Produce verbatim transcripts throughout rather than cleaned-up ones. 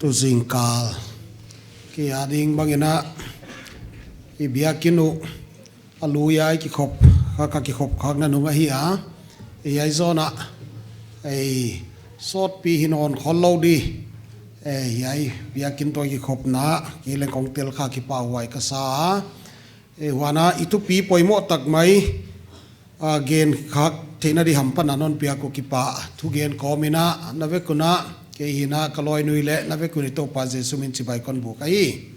Tuzingkal kei a ding bangin a, i biakinn uh a lui a i kikhop, kha ka kikhop khakna nung ahi a. Hiai zong a, ei, sawtpi hi nawn khol lou di. Ei, hiai biakinn toh kikhopna, kei leng kong tel kha kipahhuai ka sa a. Ei, huan a i thupi poimoh tak mai a, gen khak theihna di hamphatna non piak uh kipahthu gen kawmin a, na vek un a, kei hi'n a ka lawi nui leh, na vek un i Toupa Jesu min chibai kon buk ahi.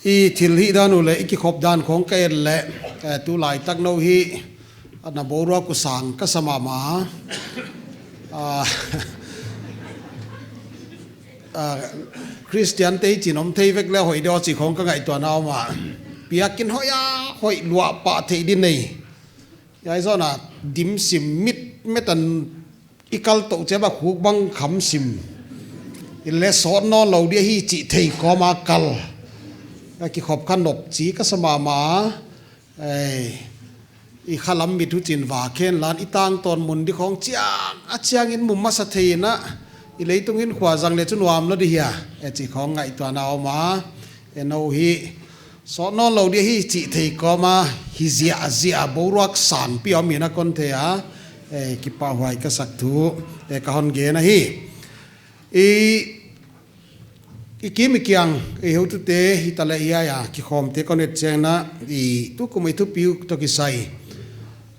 I thil hihdan uh leh, i kikhop dan khong ka et leh, eh, tulaitak nou hi, a na boruak uh sang ka sa mahmah. Ah, ah, Christian te i chin om thei vek leh hoih di aw chih khong ka ngaihtuahna om a. Biakinn hoih a, hoih luah pah theih di nei. Hiai zong a dim sim mit met a, i kal toh chiang a khuk bang kham sim. I leh sawt nawn lou di hi chih thei kawm a kal. A kikhop kha nop chi ka sa mahmah. Ei, i khalam mit uh chin va khen lan i tang tawn mun di khong chiang, a chiangin mu masa thei in a, i leitung in khua zang leh chu nuam lou di hia, e chih khong ngaihtuahna om a, e nou hi, sawt nawn lou di hi chih thei kawm a, hi ziahziah boruak sanpi om in a kon thei a, e kipahhuai ka sak thu, e ka hon gen ahi. I, i kim i kiang, i heutute, hitaleh hiai a, kikhawmte kon et chiang a, i tukum i thupi uh toh kisai.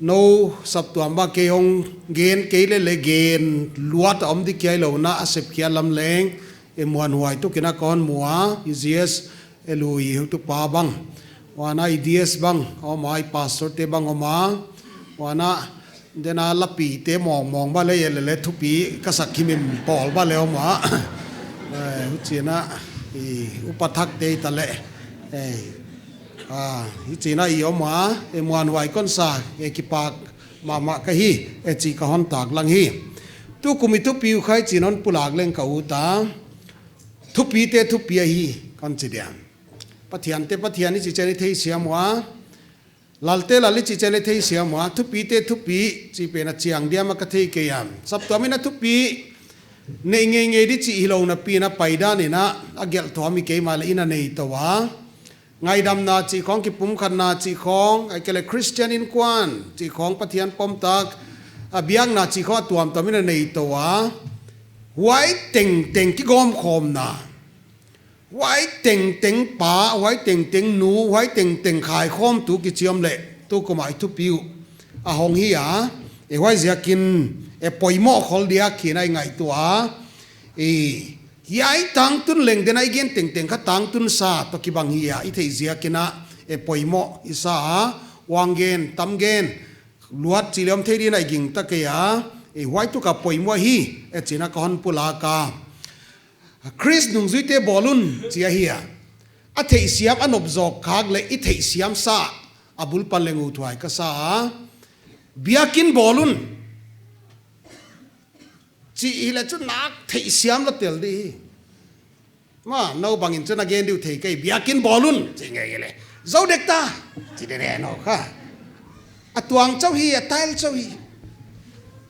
Nou saptuam bang kei hong gen kei leh leh gen luat a om di kia i lou na a sep kia lam leng, e muanhuai tukin a kon mu a, i G S, e lui heutupa bang. Huan a i D S bang, om a i pastor te bang om a. Huan a, den a lapi te mawngmawng bang leh, leh leh thupi ka sak himhim pawl bang leh om a. Eh, huchi'n a, i upa thak te hitaleh. Eh, ah, huchi'n a i om a, e muanhuai kon sa, e kipak mahmah ka hi, e chih ka hon taklang hi. Tukum i thupi uh kha i chin hon pulak leng ka ut a. Thupite thupi ahi, kon chi diam. Pathiante Pathian i chih chiang i theisiam ua. Lalte Lal i chih chiang i theisiam ua. Thupite thupi, chih pen a chiang diam a ka thei kei a. Saptuam in a thupi, nei ngeingei di chih hilou napi'n a paidan in a, a gelh tuam i keimah leh in a nei tou a. Ngaihdamna chih khong, kipumkhatna chih khong, ahihkeileh Christian innkuan chih khong, Pathian pomtak, a biakna chih khong a tuamtuam in a nei tou a. Huai tengteng kigawmkhawmna. Huai tengteng pa, huai tengteng nu, huai tengteng khaikhawmtu kichi om leh, tukum a i thupi uh a hong hi a, e huaiziakin, e poimoh khol dia ki'n a i ngaihtuah a, e, hiai tangtun leng den a i gen tengteng kha tangtun sa toh kibang hi a, i theih ziakin a, e poimoh i sa a, uang gen, tam gen, luat chih leh om thei di'n a i gingta kei a, e huai tuka poimoh hi, e chi'n a ka hon pulak a. Khrist nungzuite bawl un, chi ahi a. A theihsiam a nop zawk khak leh i theihsiam sa, a bul pan leng uthuai ka sa a. Biakinn bawl un. Chih hileh chu nak theihsiam lou tel di hi. Ma, nou bangin chu na gen di uh thei kei, biakinn bawl un, chi ngeingei leh. Zou dek ta, chi dek leh nou kha. A tuang chauh hi, a tail chauh hi.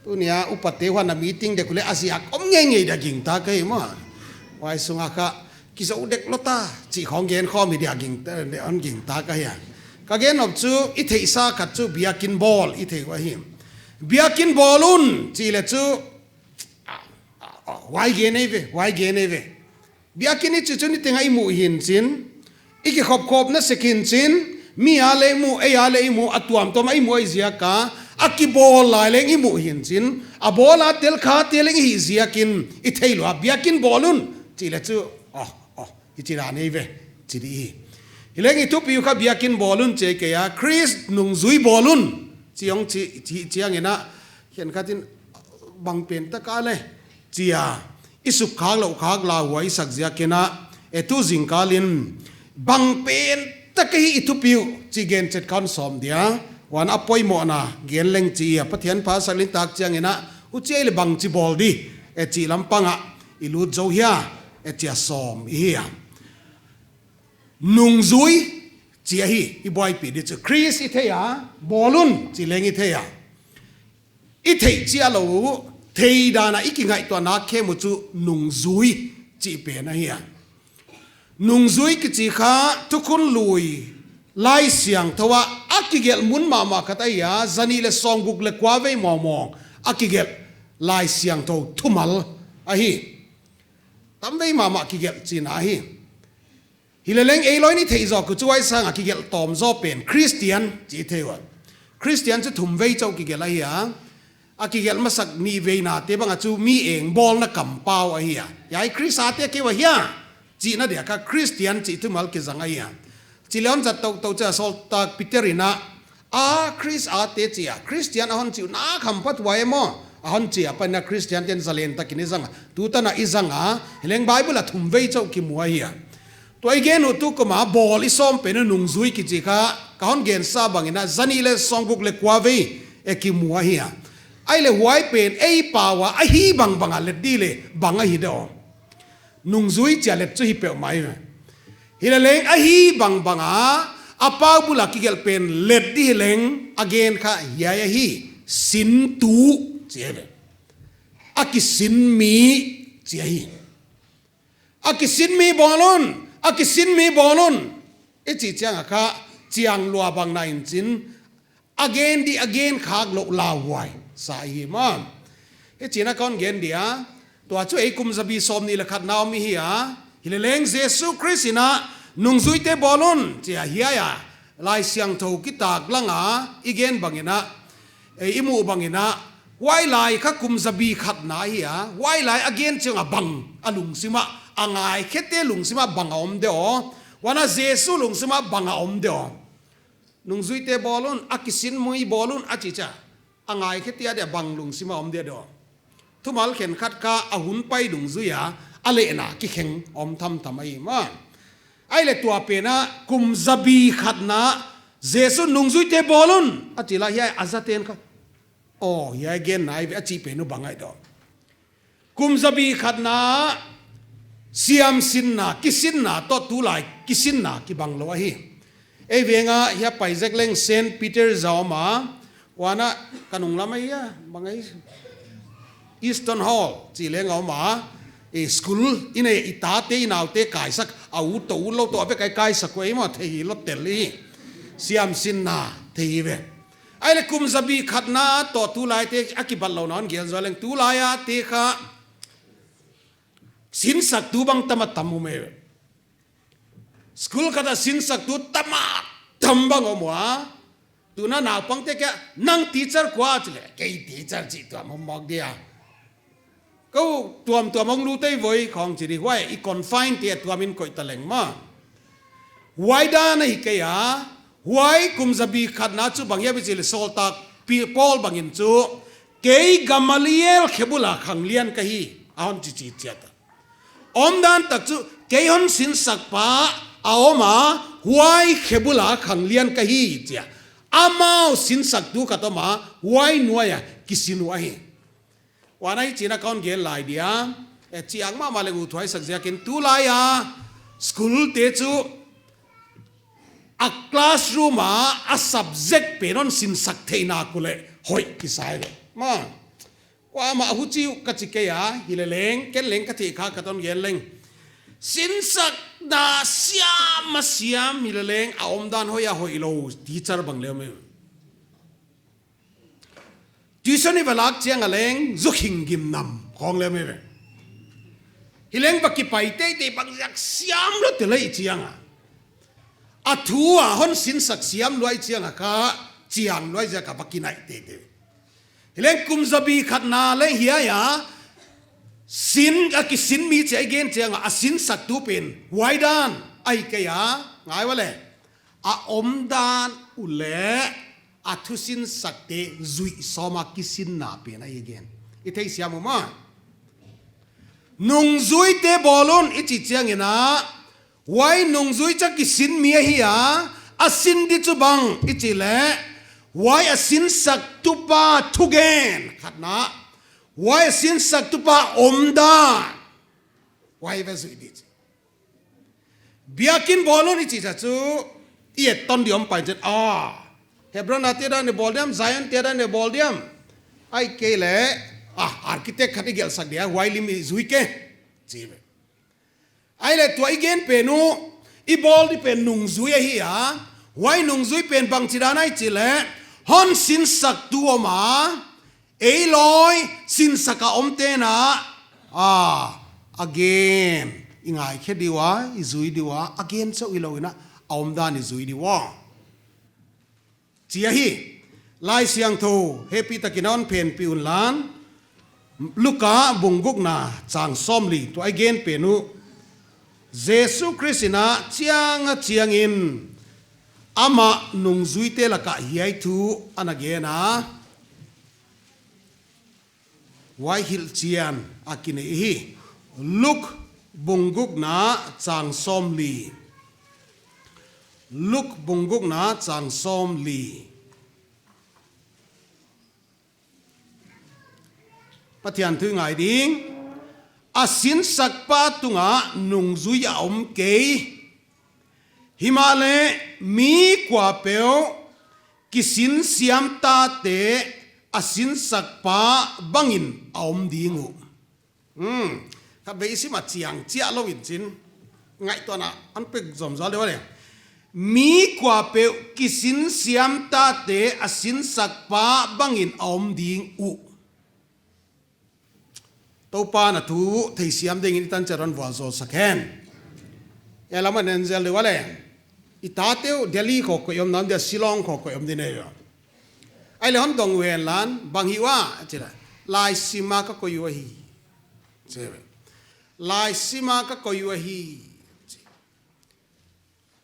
Tuni a upate huan a meeting dek uleh a ziak om ngeingei dia gingta ka hi maw. Huai sung a kha, kizou dek lou ta, chih khong gen khawm hi dia gingta, hon gingta ka hi a. Ka gen nop chu, i theihsa khat chu biakinn bawl, i thei ua hi. Biakinn bawl un, chih leh chu, ah, ah, ah, huai gen ei ve, huai gen ei ve. Biakinn i chih chu niteng a i muh hi'n chin, i kikhopkhopna sek hi'n chin, mi a leh i muh, ei a leh i muh, a tuamtuam a i muh ahih ziak a, a kibawl lai leng i muh hi'n chin, a bawl a tel khate leng i hih ziakin, i thei lou a, biakinn bawl un, chih leh chu, oh, oh, i chi dan ei ve, chi di hi. Hileng i thupi uh kha biakinn bawl un chi kei a, Khrist nungzui bawl un, chi hong chi, chi, chiangin a, khenkhat in bang pen tak a leh, chi a, i sukkhak louh khak lauhuai i sak ziakin a, e tu zingkal in, bang pen tak ahi i thupi uh, chi gen chet ka hon sawm dia, huan a poimohna, gen leng chi a, Pathian pha sak leh tak chiangin a, huchi ahihleh bangchi bawl di, e chih lampang a, i lut zou hia, e chi a sawm i hi a. Nungzui, chi ahi, i buaipih di chu. Khrist i thei a, bawl un, chi leng i thei a. I theih chiah lou, thei dan a i kingaihtuahna khem uh chu nungzui, chih pen ahi a. Nungzui kichi kha Thukhun Lui Laisiangthou a a kigelh mun mahmah khat ahi a, zanih leh sawmguk leh kua vei mawngmawng a kigelh Laisiangthou thumal ahi. Tamvei mahmah kigelh chihna ahi. Hileleng ei lawi in i theih zawk uh chu huai sang a kigelh tawm zaw pen Christian chih thei ua. Christian chu thumvei chauh kigelh ahi a. A kigelh masak nihveina te bang a chu mi engbawlna kampau ahi a. Hiai Khrist a te kei ua hia chihna dia kha Christian chih thumal kizang ahi a. Chih leh hon zat toutou chia Sawltak Peter in a, a Khrist a te chi a, Christian a hon chi uh na khamphat huai maw, a hon chi a, apan a Christian te'n zalen takin i zang a. Tutan a i zang a, hileng Bible a thumvei chauh kimu ahi a. Tua i gen uh tukum a bawl i sawm pen uh nungzui kichi kha, ka hon gensa bang in a, zanih leh sawmguk leh kua vei e kimu ahi a. Ahihleh huai pen ei pau a ahi bangbang a let di leh bang ahi de aw. Nungzui chia let chu hi peuhmah hi. Hileleng ahi bangbang a, a pau bul a kigelh pen let di hileng a gen kha hiai ahi, sintu chi ahi ve. A kisin mi chi ahi. A kisin mi bawl un, a kisin mi bawl un i chih chiang a kha chiang lua bang na in chin, a gen di a gen khak louh lauhuai sa ahi maw. Hichi'n a kon gen dia, tua chu ei kum zabi sawmnih leh khat na om i hi a. Hileleng Jesu Khrist in a nungzuite bawl un chi a hiai a, Laisiangthou kitak lang a i gen bang in a, ei i muh bang in a, huai lai kha kum zabi khat na ahi a, huai lai a gen chiang a bang a lungsim a, a ngaikhete lungsim a bang a om de aw. Huan a Jesu lungsim a bang a om de aw. Nungzuite bawl un, a kisin mi bawl un a chih chia, a ngaikhete a dia bang lungsim a om de aw. Thumal khenkhat kha a hun pai dungzui a, a lehna kikheng om thamtham ahi maw. Ahihleh tua pen a kum zabi khat na Jesu nungzuite bawl un a chih lai hiai a zate'n kha, aw, hiai gen nai ve a chih pen uh bang ahi de aw. Kum zabi khat na siamsinna, kisinna toh tulai kisinna kibang lou ahi. Ei veng a hiai pai zek leng Saint Peter a om a, huan a ka nung lam ahi a, bang ahi, Easton Hall chih leng a om a, e, school in a i tate i naute kaisak, a ut toh ut lou toh a vek a i kaisak uh ei maw, thei hi lou tel hi. Siamsinna thei hi ve. Ahihleh kum zabi khat na toh tulai te a kibat louhna hon gen zaw leng tulai a te kha sinsaktu bang tam a tam uh mai. School khat a sinsaktu tam a tam bang om ua. Tuin a naupangte kiang ah nang teacher kua chi leh, kei teacher chi tuam om mawk dia. Kou tuamtuam hong lut ei voi khong chi di, huai i confine te tuam in koih ta leng maw. Huai dan ahi kei a, huai kum zabi khat na chu bang hiam i chih leh Sawltak Pi-, Paul bang in chu, kei Gamaliel khe bul a khanglian ka hi, a hon chi chi chiat a. Omdan tak chu, kei hon sinsak pa a om a, huai khe bul a khanglian ka hi chi a. Amau sinsaktu khat om a, huai nuai a kisin uh ahi. Huan a hichi'n a kon gen lai dia, e, chiang mahmah leh uthuai sak ziakin tulai a school te chu a classroom a, a subject pen hon sinsak theihna uh leh hoih kisai ve. Maw, kuamah huchi uh ka chi kei a, hileleng, ken leng ka theih kha ka hon gen leng. Sinsakna siam a siam hileleng, a omdan hoih a hoih lou, teacher bang leh om e. Tuition i va lak chiang a leng, zu khing gim nam khong leh om e ve. Hileng va kipai teitei bang ziak siam lou te leh i chiang a. A thu a hon sinsak siam lua i chiang a kha, chiang lua ziak a va kinai teitei. Hileng kum zabi khat na leh hiai a, sin a kisin mi chi a i gen chiang a, a sinsaktu pen, huai dan ahi kei a, ngai ua leh. A omdan uh leh a thusinsakte zuih sawm a kisinna pen ahi gen. I theisiam uh maw. Nungzuite bawl un i chih chiangin a, huai nungzui cha kisin mi ahi a, a sin di chu bang i chih leh, huai a sinsaktu pa thugen khat na, huai a sinsaktu pa omdan, huai va zuih di chi. Biakin bawl un i chih cha chu, i et ton di om pai chet, ah, Hebron a te dan i bawl diam, Zion te dan i bawl diam. Ahihkeileh, ah, architect khat i gelhsak dia, huai lim i zui kei. Chi ve. Ahihleh tua i gen pen uh, i bawl di pen nungzui ahi a. Huai nungzui pen bangchidan ahia i chih leh, hon sinsaktu om a, ei lawi sinsak a omte'n a, a, a gen i ngaikhe di ua, i zui di ua, a gen chauh hilou in a, a omdan i zui di ua. Chi ahi, Laisiangthou hehpihtakin hon phenpih unla, Luka bung gukna chang sawmli, tua i gen pen uh, Jesu Khrist in a chiang a chiangin amah nungzuite laka hiai thu ana gen a. Huai hilhchian a kinei hi. Luk bung gukna chang sawmli. Luk bung gukna chang sawmli. Pathian thu i ngai ding. A sinsakpa tungah nungzui a om kei. Himahleh mi kuapeuh kisin siam tate a sinsakpa bangin a om ding uh. Hmm. Khatvei i sim a chiang chiah lou in chin. Ngaihtuahna hon pe zomzaw leh uh leh. Mi kuapeuh kisin siam tate a sinsakpa bangin a om ding uh. Toupa'n a thu theisiam dingin i tan chiat hon vualzawl sak hen. Hiai lam a en zel di ua leh. I tate uh Delhi khong koih om, nam dia Shillong khong koih om di nei ua. Ahihleh hon dong uh henla, bang hi ua, a chih leh. Laisim a ka koih uh ahi. Chi ve. Laisim a ka koih uh ahi.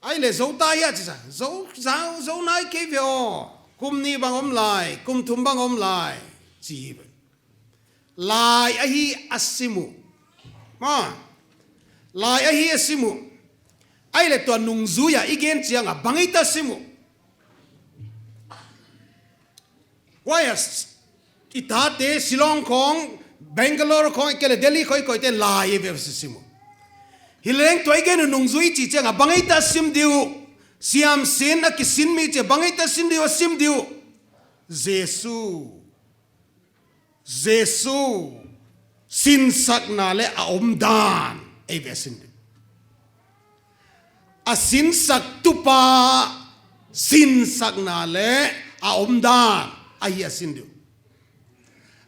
Ahihleh Zo ta hia chi sa. Zo, Zo, Zo nai kei ve aw. Kum nih bang om lai, kum thum bang om lai. Chi ve. Lai ahi a sim uh. Ma. Lai ahi a sim uh. Ahihleh tua nungzui a i gen chiang a bang ei ta sim uh. Huai a s-, i tate Shillong khong, Bangalore khong, ahihkeileh Delhi khong koih te'n lai ve si sim uh. Hileng tua i gen uh nungzui chih chiang a bang ei ta sim di uh. Siamsin a kisin mi chih bang ei ta sim di uh, sim di uh. Jesu. Jesu sinsakna leh a omdan ei ve sin di. A sinsaktupa sinsakna leh a omdan ahi a sin di.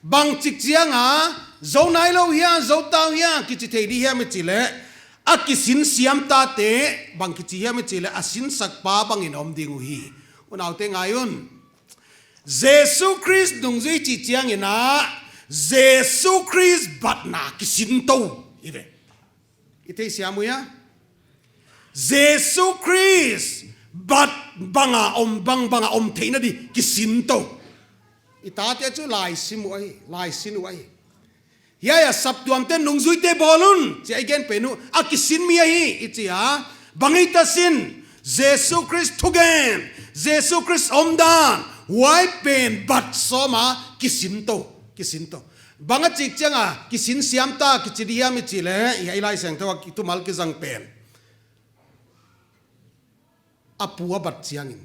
Bangchik chiang a, Zo nailou hia, Zo ta hia, kichi thei di hiam i chih leh, a kisin siam tate, bang kichi hiam i chih leh, a sinsakpa bangin om ding uhi. Unaute ngai un. Jesu Khrist nungzui chih chiangin a, Jesu Khrist batna kisin tou. I ve. I theisiam uh hia. Jesu Khrist bat banga om, bang banga om theihna di kisin tou. I tate chu laisim uh ahi, laisin uh ahi. Hiai a saptuamte nungzuite bawl un, chi a i gen pen uh, a kisin mi ahi, i chi a, bang ei ta sin, Jesu Khrist thugen, Jesu Khrist omdan, huai pen bat sawm a, kisin tou, kisin tou. Bang a chih chiang a, kisin siam ta, kichi di hiam i chih leh, hiai Laisiangthou a thumal kizang pen. A pu a bat chiangin.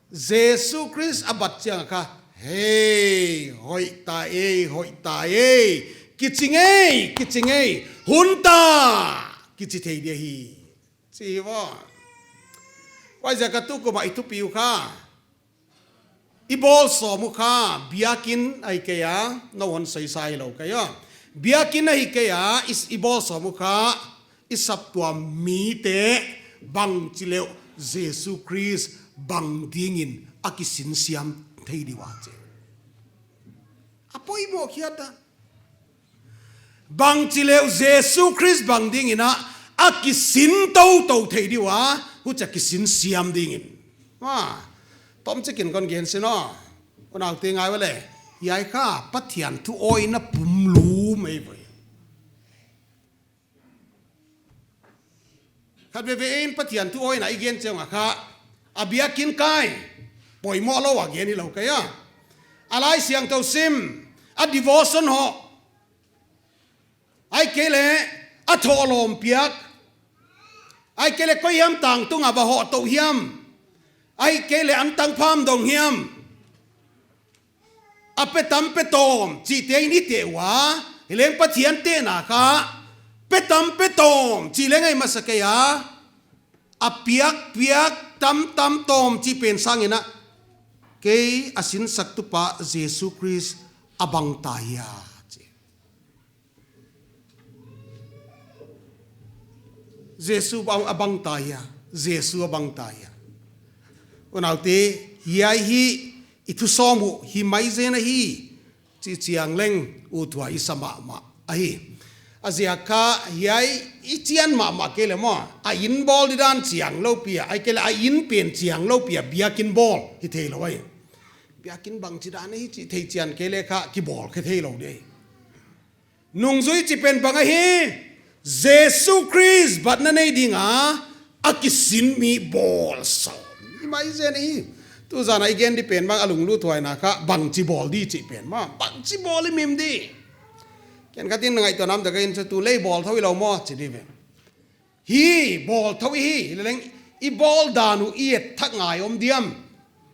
Jesu Khrist a bat chiang a kha, hei, hoih ta ei, hoih ta ei, kichi ngei, kichi ngei, hun ta, kichi thei di ahi. Chi vo. Huaiziak a tukum a i thupi uh kha. I bawl sawm uh kha, biakin ahi kei a, nou hon saisai lou kei a. Biakin ahi kei a, i s-, i bawl sawm uh kha, i saptuam mite bangchi leh uh Jesu Khrist bang dingin a kisin siam thei di ua chi. A poimoh khiat a. Bangchi leh uh Jesu Khrist bang dingin a, a kisin toutou thei di ua, huchia kisin siam dingin. Wa, tomchikin kon gen sin aw. Unaute ngai ua leh. Hiai kha, Pathian thu awina pumlum ei ve. Khat veve in Pathian thu awina i gen chiang a kha, a biakin kai, poimoh lou a gen hilou kei a. A Laisiangthou sim, a devotion hoh. Ahihkeileh, a thohlawm piak. Ahihkeileh, koi hiam tang tunga va hoh tou hiam. Ahihkeileh, an tang pham dong hiam. A pe tam pe tawm, chihte in i teh ua, hileng Pathian tehna kha, Pe tam pe tawm chih leng ahi masa kei a. A piak piak tam tam tawm chih pen sangin a, kei a sinsaktupa Jesu Khrist a bang ta hia, chi. Jesu a bang, a bang ta hia. Jesu a bang ta hia. Unaute, hiai hi i thusawm uh hi mai zen ahi, chi chiang leng uthuai i sa mahmah ahi. A ziak kha hiai i chian mahmah kei leh maw, a inn bawl di dan chiang lou pi a, ahihkeileh a inn pen chiang lou pi a, biakin bawl hi theilou ahi. Biakin bangchi dan ahi chih thei chian kei leh kha kibawl khe theilou di ahi. Nungzui chih pen bang ahi? Jesu Khrist batna nei dinga a kisin mi bawl sawm. Hi mai zen ahi. Tu zan a i gen di pen bang a lungluthuaina kha bangchi bawl di chih pen maw. Bangchi bawl i him di. Khenkhatin ngaihtuah nam tak in chu tu leh bawl thou hilou maw chi di ve. Hi, bawl thou hi, leleng i bawl dan uh i et thak ngai om diam.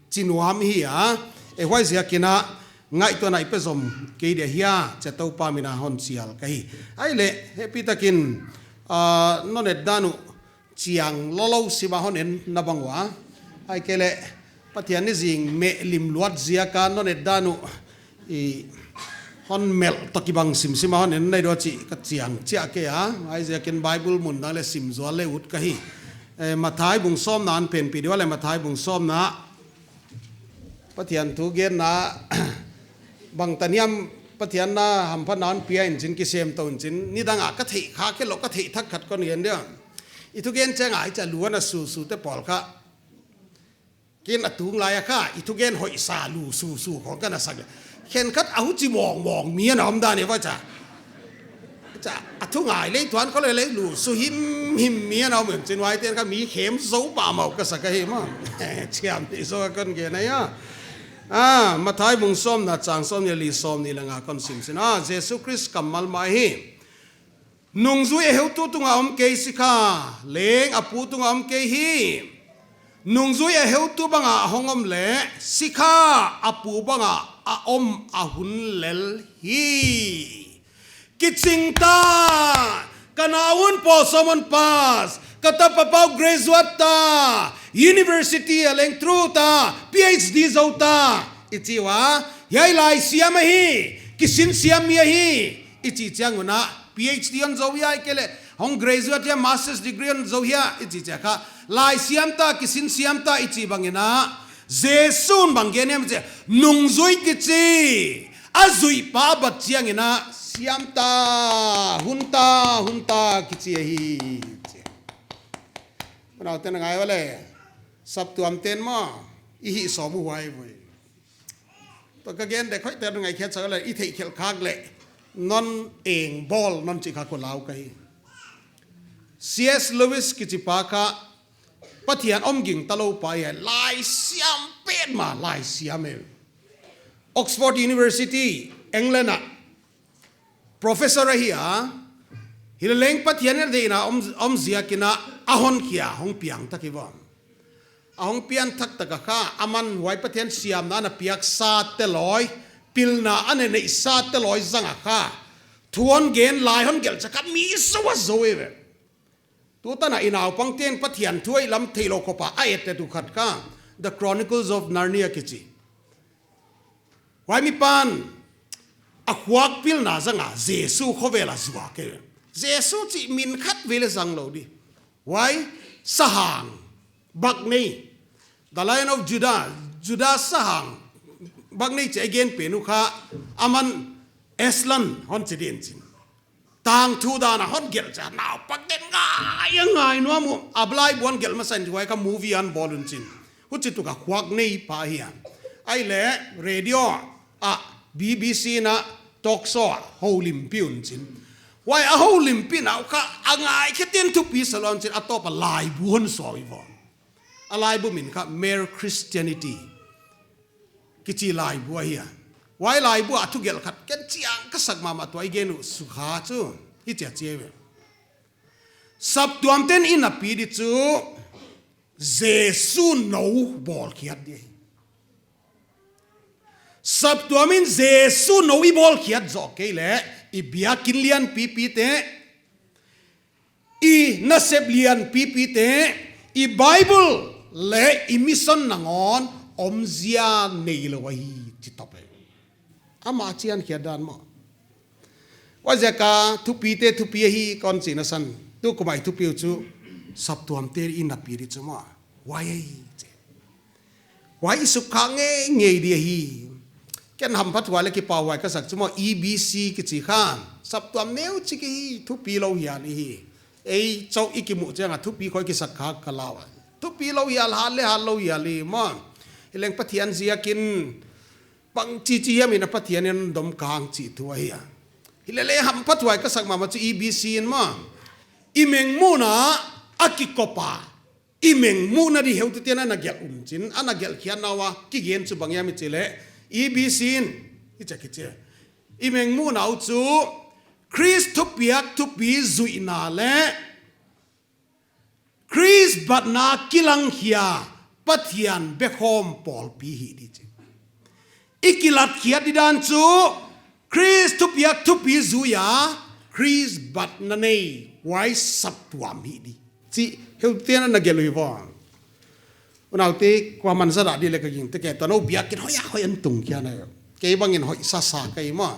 Chi nuam hi a, e huai ziakin a ngaihtuahna i pe zom kei dia hia, chi a Toupa mina hon chial ka hi. Ahihleh, hehpihtakin, ah, non et dan uh chiang lou lou sima hon en na bang ua. Ahihkeileh, Pathian ni zing meh lim luat ziaka non et dan uh i hon melh toh kibang simsima hon en nei dua chih ka chiang chiah kei a. Huai ziakin Bible mun dang leh sim zual leh ut ka hi. Eh, Matthai bung sawmna hon penpih di ua leh Matthai bung sawmna. Pathian thu genna bang taniam Pathian na hamphatna hon pia in chin kisem tou in chin. Nidang a ka theih kha khe lou ka theih thak khat kon gen dia. I thugen chiang a i cha luan a susu te pawl kha. Ken a tung lai a kha, i thugen hoih sa lu su su khong ka na sak le. Khenkhat a huchi mawng mawng mi ana om dan e va cha. Cha, a thu ngai leh tuan khong leh leh lu su him him mi ana om em chin huaite'n kha mi khem zou mahmah uh ka sa ka hi maw. Chiam ni zou ka kon gen a hia. Ah, Matthai bung sawmna chang sawmnih leh li sawmnih leh nga kon sim sin. Ah, Jesu Khrist kammal mah hi. Nungzui a heutu tunga om kei sikha, leng a pu tunga om kei hi. Nungzui a heutu banga a hong om leh, sikha a pu banga a om a hun lel hi. Kiching ta, ka naun pawl sawm hon pass, ka tapa pau graduate ta, university a leng through ta, P H D zou ta. I chi ua, hiai laisiam ahi, kisin siam mi ahi. I chih chiang un a, P H D hon zou hia ahihkeileh, hong graduate hia, master's degree hon zou hia, i chih chiang kha, laisiam ta, kisin siam ta, i chih bangin a, Jesu'n bang gen hiam chih, nungzui kichi, a zuihpa bat chiangin a, siam ta, hun ta, hun ta, kichi ahi, chi. Unaute'n ngai ua leh, saptuamte'n maw, i hih sawm uh huai voi. Tua ka gen dek hoihtak ngaihkhiatsak leh, i theihkhelh khak leh, non eng bawl, non chih kha ka lau ka hi. C S Lewis kichi pa kha, Pathian om gingta lou pa hi a, laisiam petmah, laisiam e. Oxford University, England a, professor ahi a, hileleng Pathian deihna om, om ziakin a, a hon khia, hong piang tak hi ua. A hong pian thak tak a kha, aman huai Pathian siamna ana piak sa te lawi, pilna ana neih sa te lawi zang a kha, thu hon gen lai hon gelh chiang kha mi zou a zou e ve. Tutan a i naupangte'n Pathian thu a i lam theilou khop a, a et te tu khat kha, The Chronicles of Narnia kichi. Huai mi pan, a khuak pilna zang a, Jesu khovel a zuak e. Jesu chih min khat vei leh zang lou di. Huai, sahang, bak nei. The Lion of Judah, Judah sahang, bak nei chih a gen pen uh kha, aman Aslan hon chi din chin. Tangthu dan a hon gelh chiang, naupangte'n ngai a ngai nuam uh. A laibu hon gelh masa in huai kha movie hon bawl un chin. Huchituk a khuak nei pa hi a. Ahihleh radio a B B C na talk show a houlimpih un chin. Huai a houlimpihna uh kha a ngaikhete'n thupi sa lou un chin a tawp a laibu hon suah uh hi ua. A laibu min kha Mere Christianity kichi laibu ahi a. Huai laibu a thu gelh khat ken chiang ka sak mahmah tua i gen uh sukha chu. Hichi a chi e ve. Saptuamte'n i napi di chu Jesu nou bawlkhiat di ahi. Saptuam in Jesu nou i bawlkhiat zoh kei leh, i biakin lianpipi te, i nasep lianpipi te, i Bible leh i mission nangawn omzia neilou ahi, chi top e. Amah chian khiat dan maw. Huaiziak a thupite thupi ahi kon chihna san. Tukum a i thupi uh chu saptuamte i napi di chu maw. Huai ahi chi. Huai i sukha ngeingei di ahi. Ken hamphathuai leh kipahhuai ka sak chu maw, E B C kichi kha. Saptuam neuchik ahi, thupilou hial ahi. Ei chauh i kimuh chiang a thupi khawng kisak kha ka lau a. Thupilou hial, hat leh hatlou hial ahi maw. Hileng Pathian ziakin bangchi chi hiam in a Pathian in dom kang chih thu ahi a. Hilele hamphathuai ka sak mahmah chu E B C in maw. I mengmuhna a kikop a. I mengmuhna di heutute'n ana gelh un chin, ana gelh khiatna ua kigen chu bang hiam i chih leh, E B C in, i chak i chi. I mengmuhna uh chu, Khrist thupiak thupi zuihna leh, Khrist batna kilangkhia, Pathian bekhawm pawlpi hih di chi. I kilatkhiat di dan chu, Khrist thupiak thupi zui a, Khrist batna nei, huai saptuam hih di. Chi, heutute'n ana gelh uh hi vang. Unaute, kuaman zadah di leh ka gingta kei, tua nou biakinn hoih a hoih a tung kia na. Kei bangin hoih sasa ka hi maw.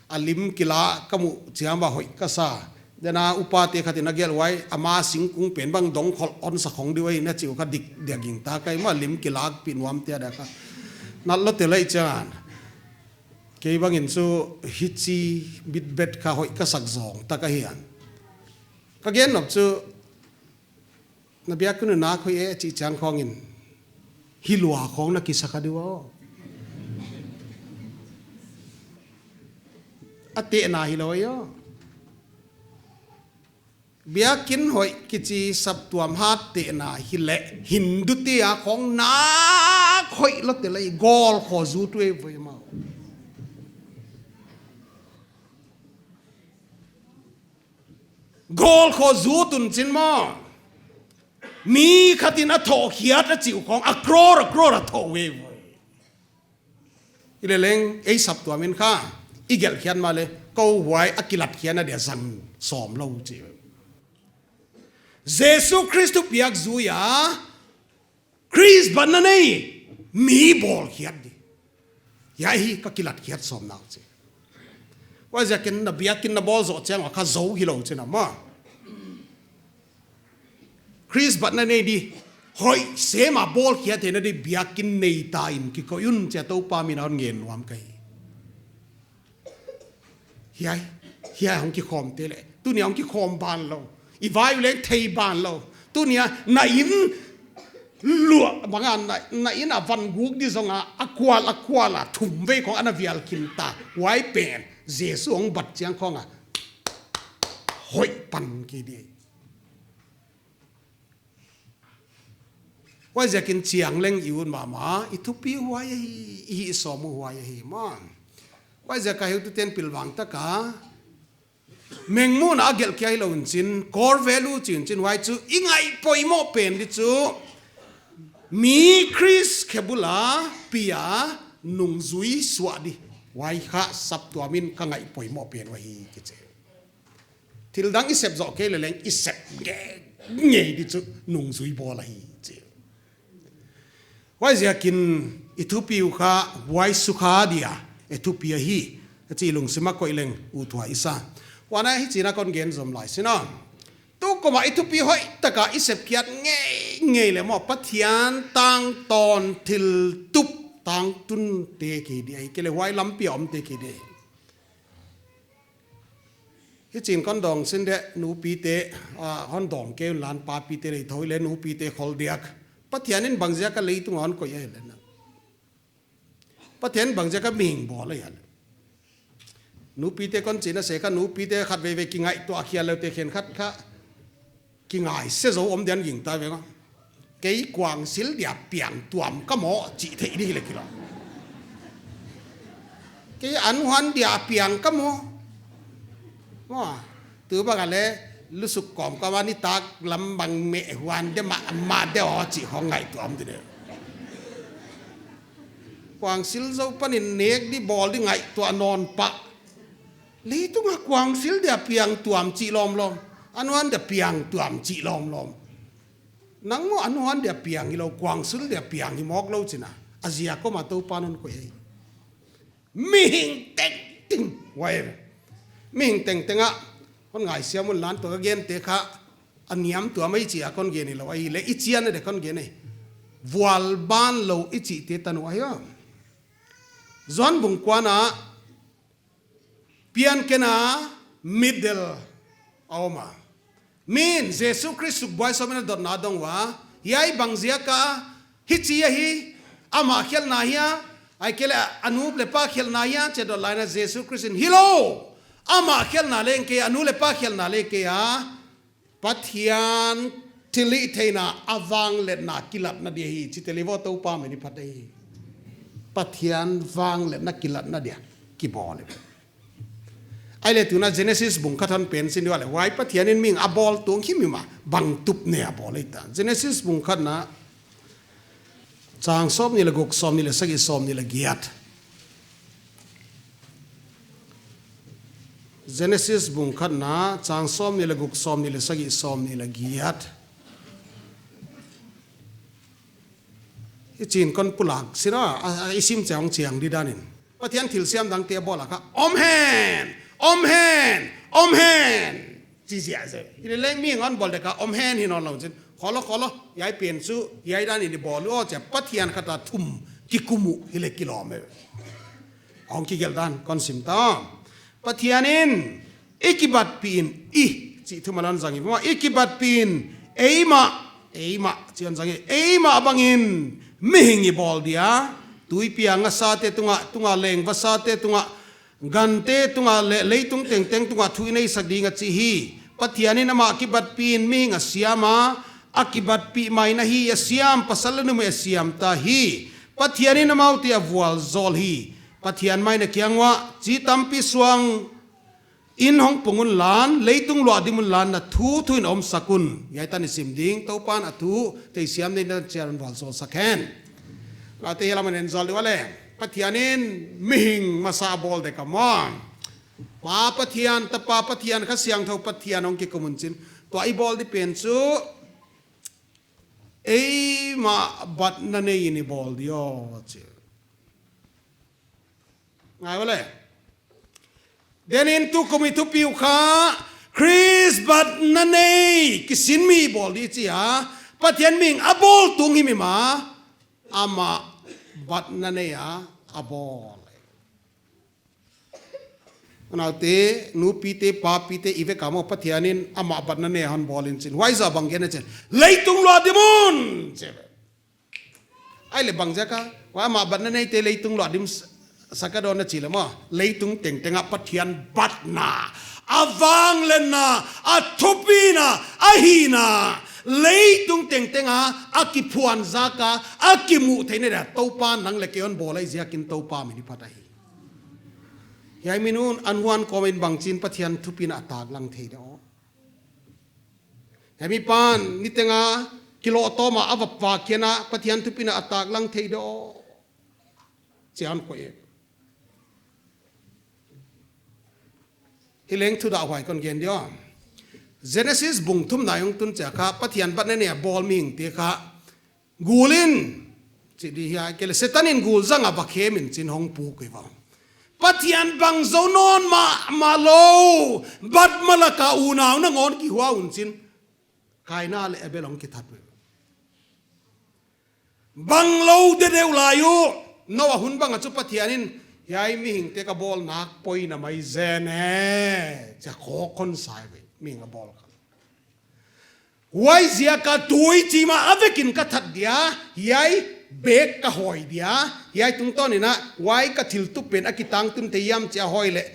A lim kila ka muh chiang a hoih ka sa. Dena upate khat in a gelh uh ahi, ama singkung pen bang dong khol on sa khong di uh ahi na chi uh kha dik dia gingta ka hi maw, lim kilakpih nuam tia da kha. Nat lou te lai chan. Kei bangin chu hichi bitbet kha hoih ka sak zong ta ka hi a. Ka gen nop chu, na biakinn uh nak hoih e chih chiang khawng in, hi lua khawng na kisa kha di ua. A tehna hilou ahi a. Biakinn hoih kichi saptuam hat tehna hileh, Hindu te a khawng nak hoih lou te lai, golkho zut uh e voi maw. Golkho zut un chin maw. Mi khat in a thoh khiat a chih uh khawng, a crore, a crore a thoh uh e voi. Hileleng, ei saptuam in kha, i gelh khiat mahleh, kou huai a kilatkhiatna dia zang sawm lou chi. Jesu Khrist thupiak zui a, Khrist batna nei, mi bawlkhiat di. Hiai hi ka kilatkhiat sawm nak chi. Huaiziakin na biakinn na bawl zoh chiang a kha zou hilou chin a maw. Khrist batna nei di. Hoih sem a bawlkhiat theihna di biakinn nei ta in kikoih un chia Toupa min a hon ngen nuam ka hi. Hiai, hiai hong kikhawm te leh. Tuni hong kikhawm ban lou. I vai uh leng thei ban lou. Tuni a na inn lua bang a na, na inn a van guk di zong a, a kual, a kual a thum vei khawng ana vial khin ta. Huai pen, Jesu hong bat chiang khawng a. Hoih pan kei di. Huaiziakin chiang leng i ut mahmah, i thupi huai ahi, i hih sawm uh huai ahi maw. Huaiziak a heutute'n pilvang tak a. Mengmuhna a gelh kia hilou in chin, core value chi in chin huai chu, i ngaihpoimoh pen di chu. Mi Khrist khe bul a, pi a, nungzui suah di. Huai kha saptuam in ka ngaihpoimoh pen uh ahi kichi. Thil dang i sep zoh kei leleng i sep ngeingei di chu nungzui bawl ahi chi. Huaiziakin i thupi uh kha huai sukha dia, e thupi ahi, chi lungsim a koih leng uthuai i sa. Huan a hichi'n a kon gen zom lai sin a. Tukum a i thupi hoihtak a i sep khiat ngeingei leh maw Pathian tangtawn thil tup tangtun te kei di ahi kei leh huai lampi a om te kei di ahi. Hichi'n kon dawng sin deh nupite, ah, hon dawng kei un lan papite lei thou leh nupite khol diak. Pathian in bangziak a leitung a hon koih ahia leh na. Pathian in bangziak a mihing bawl ahia leh. Nupite kon chihna se kha nupite khat veivei kingaihtuah khial lou te khenkhat kha. Kingai se zou om dian gingta veng a. Kei kuangsil dia piang tuam ka maw chih theih di hileh kilawm. Kei anhuan dia piang ka maw. Maw, tu bang a leh lusuk kawm ka maw nitak lam bang meh huan de mah, mah de aw chih hong ngaihtuah om di de. Kuangsil zou panin nek di bawl di ngaihtuah nawn pah. Leitung a kuangsil dia piang tuam chih lawmlawm. A nuan dia piang tuam chih lawmlawm. Nang maw a nuan dia piang hilou, kuangsul dia piang hi mawk lou chihna. A ziak kawm a Toupa'n hon koih hi. Mihing tengteng. Huai. Mihing tengteng ah. Kon ngaihsiam un lan tua ka gente kha. A niam tuam ei chia kon gen hilou. Ahihleh i chianna dia kon gen hi. Vualban lou i chihte tanu ahi a. Johan bung kuana pianken a middle a om a. Min Jesu Khrist sukbuai sawm in a dotna dong ua. Hiai bang ziak a hichi ahi, amah khelhna hia, ahihkeileh a nu leh pa khelhna hia, chih dot lai in a Jesu Khrist in hilou. Amah khelhna leng kei a, a nu leh pa khelhna leng kei a. Pathian thilhihtheihna a vangliatna kilatna dia hi, chih tel hi vo Toupa min i phat hi. Pathian vangliatna kilatna dia kibawl hi. Ahihleh tuna Genesis bung khat hon pen sin di ua leh. Huai Pathian in mihing a bawl tung himhim a bang tup nei a bawl ei ta. Genesis bung khatna chang sawmnih leh guk, sawmnih leh sagih, sawmnih leh giat. Genesis bung khatna chang sawmnih leh guk, sawmnih leh sagih, sawmnih leh giat. Hichi'n kon pulak sira, a, a, i sim chiang chiang di dan in. Pathian thilsiam dangte a bawl a kha. Om hen! Om hen! Om hen! Chi ziahziah. Hileleng mihing hon bawl dek a om hen hi nawnlou chin. Khollou, khollou. Hiai pen chu, hiai dan in i bawl uh aw chia. Pathian khat a thum kikum uh hileh kilawm e. Hong kigelh dan, kon sim ta. Pathian in, i kibatpih in, i, chih thu malam zang hi maw, i kibatpih in, eimah, eimah, chih hon zang hi, eimah bangin, mihing i bawl dia, tuipi a ngasate tungah, tung a leng vasate tungah, gante tungah leh leitung tengteng tungah thu i neisak ding a chi hi. Pathian in amah kibatpih in mihing a siam a, a kibatpih mai in a hi a siam, pasal leh numei a siam ta hi. Pathian in amaute a vualzawl hi. Pathian mai in a kiang uah, chi tampi suang in hong pung unla, leitung luah dim unla, na thuthu in omsak un. Hiai tan i sim ding, Toupa'n a thu, theisiam nei in a chiat hon vualzawlsak hen. Late hiai lam a en zawl di ua leh. Pathian in mihing masa a bawl dek a maw. Pa Pathian, Tapa Pathian, Kha Siangthou Pathian hong kikum un chin. Tua i bawl di pen chu, eimah batna nei in i bawl di aw, chi. Ngai ua leh. Then in tukum i thupi uh kha, Khrist batna nei, kisin mi bawl di chia, Pathian mihing a bawl tung himhim a, amah batna nei a, a bawl. Naute, nupite, papite, i vek a maw Pathian in amah batna nei a hon bawl in chin. Huai zoh bang gen a chin. Leitung luah dim un! Chi. Ahihleh bang ziak a, huai amah batna neite leitung luah dim s-, sak a dawn a chih leh maw. Leitung tengteng a Pathian batna, a vangliatna, a thupina, a hihna. Leitung tengteng a, a kiphuan zak a, a kimuh theihna dia, Toupa nang leh kei hon bawl ahi ziakin Toupa min i phat ahi. Hiai mi nu'n a nuan kawm in bangchin Pathian thupina a taklang thei dia aw. Hiai mi pa'n, niteng a, kilohtawm a, a va pha kian a, Pathian thupina a taklang thei dia aw. Chi'n koih e. Hileng thudahhuai kon gen di aw. Genesis bung thumna i hong tun chiang kha, Pathian batna nei a bawl mihingte kha. Gul in, chih di hiai, keileh Setan in gul zang a va khem in chin hong puk hi ua. Pathian bang zou nawn mahmah lou, bat ma lak a unau nangawn kihua un chin. Kaina leh Abel hong kithat uh. Bang lou deuhdeuh lai uh, Noah hun bang a chu Pathian in, hiai mihingte ka bawl nak poi na mai zen e, chia khawk hon sa hi ve, mihing a bawl kha. Huaiziak a tuichim a a vek in ka that dia, hiai bek ka hawi dia, hiai tungtawn in a, huai ka thil tup pen a kitangtun thei hiam chia hawi leh,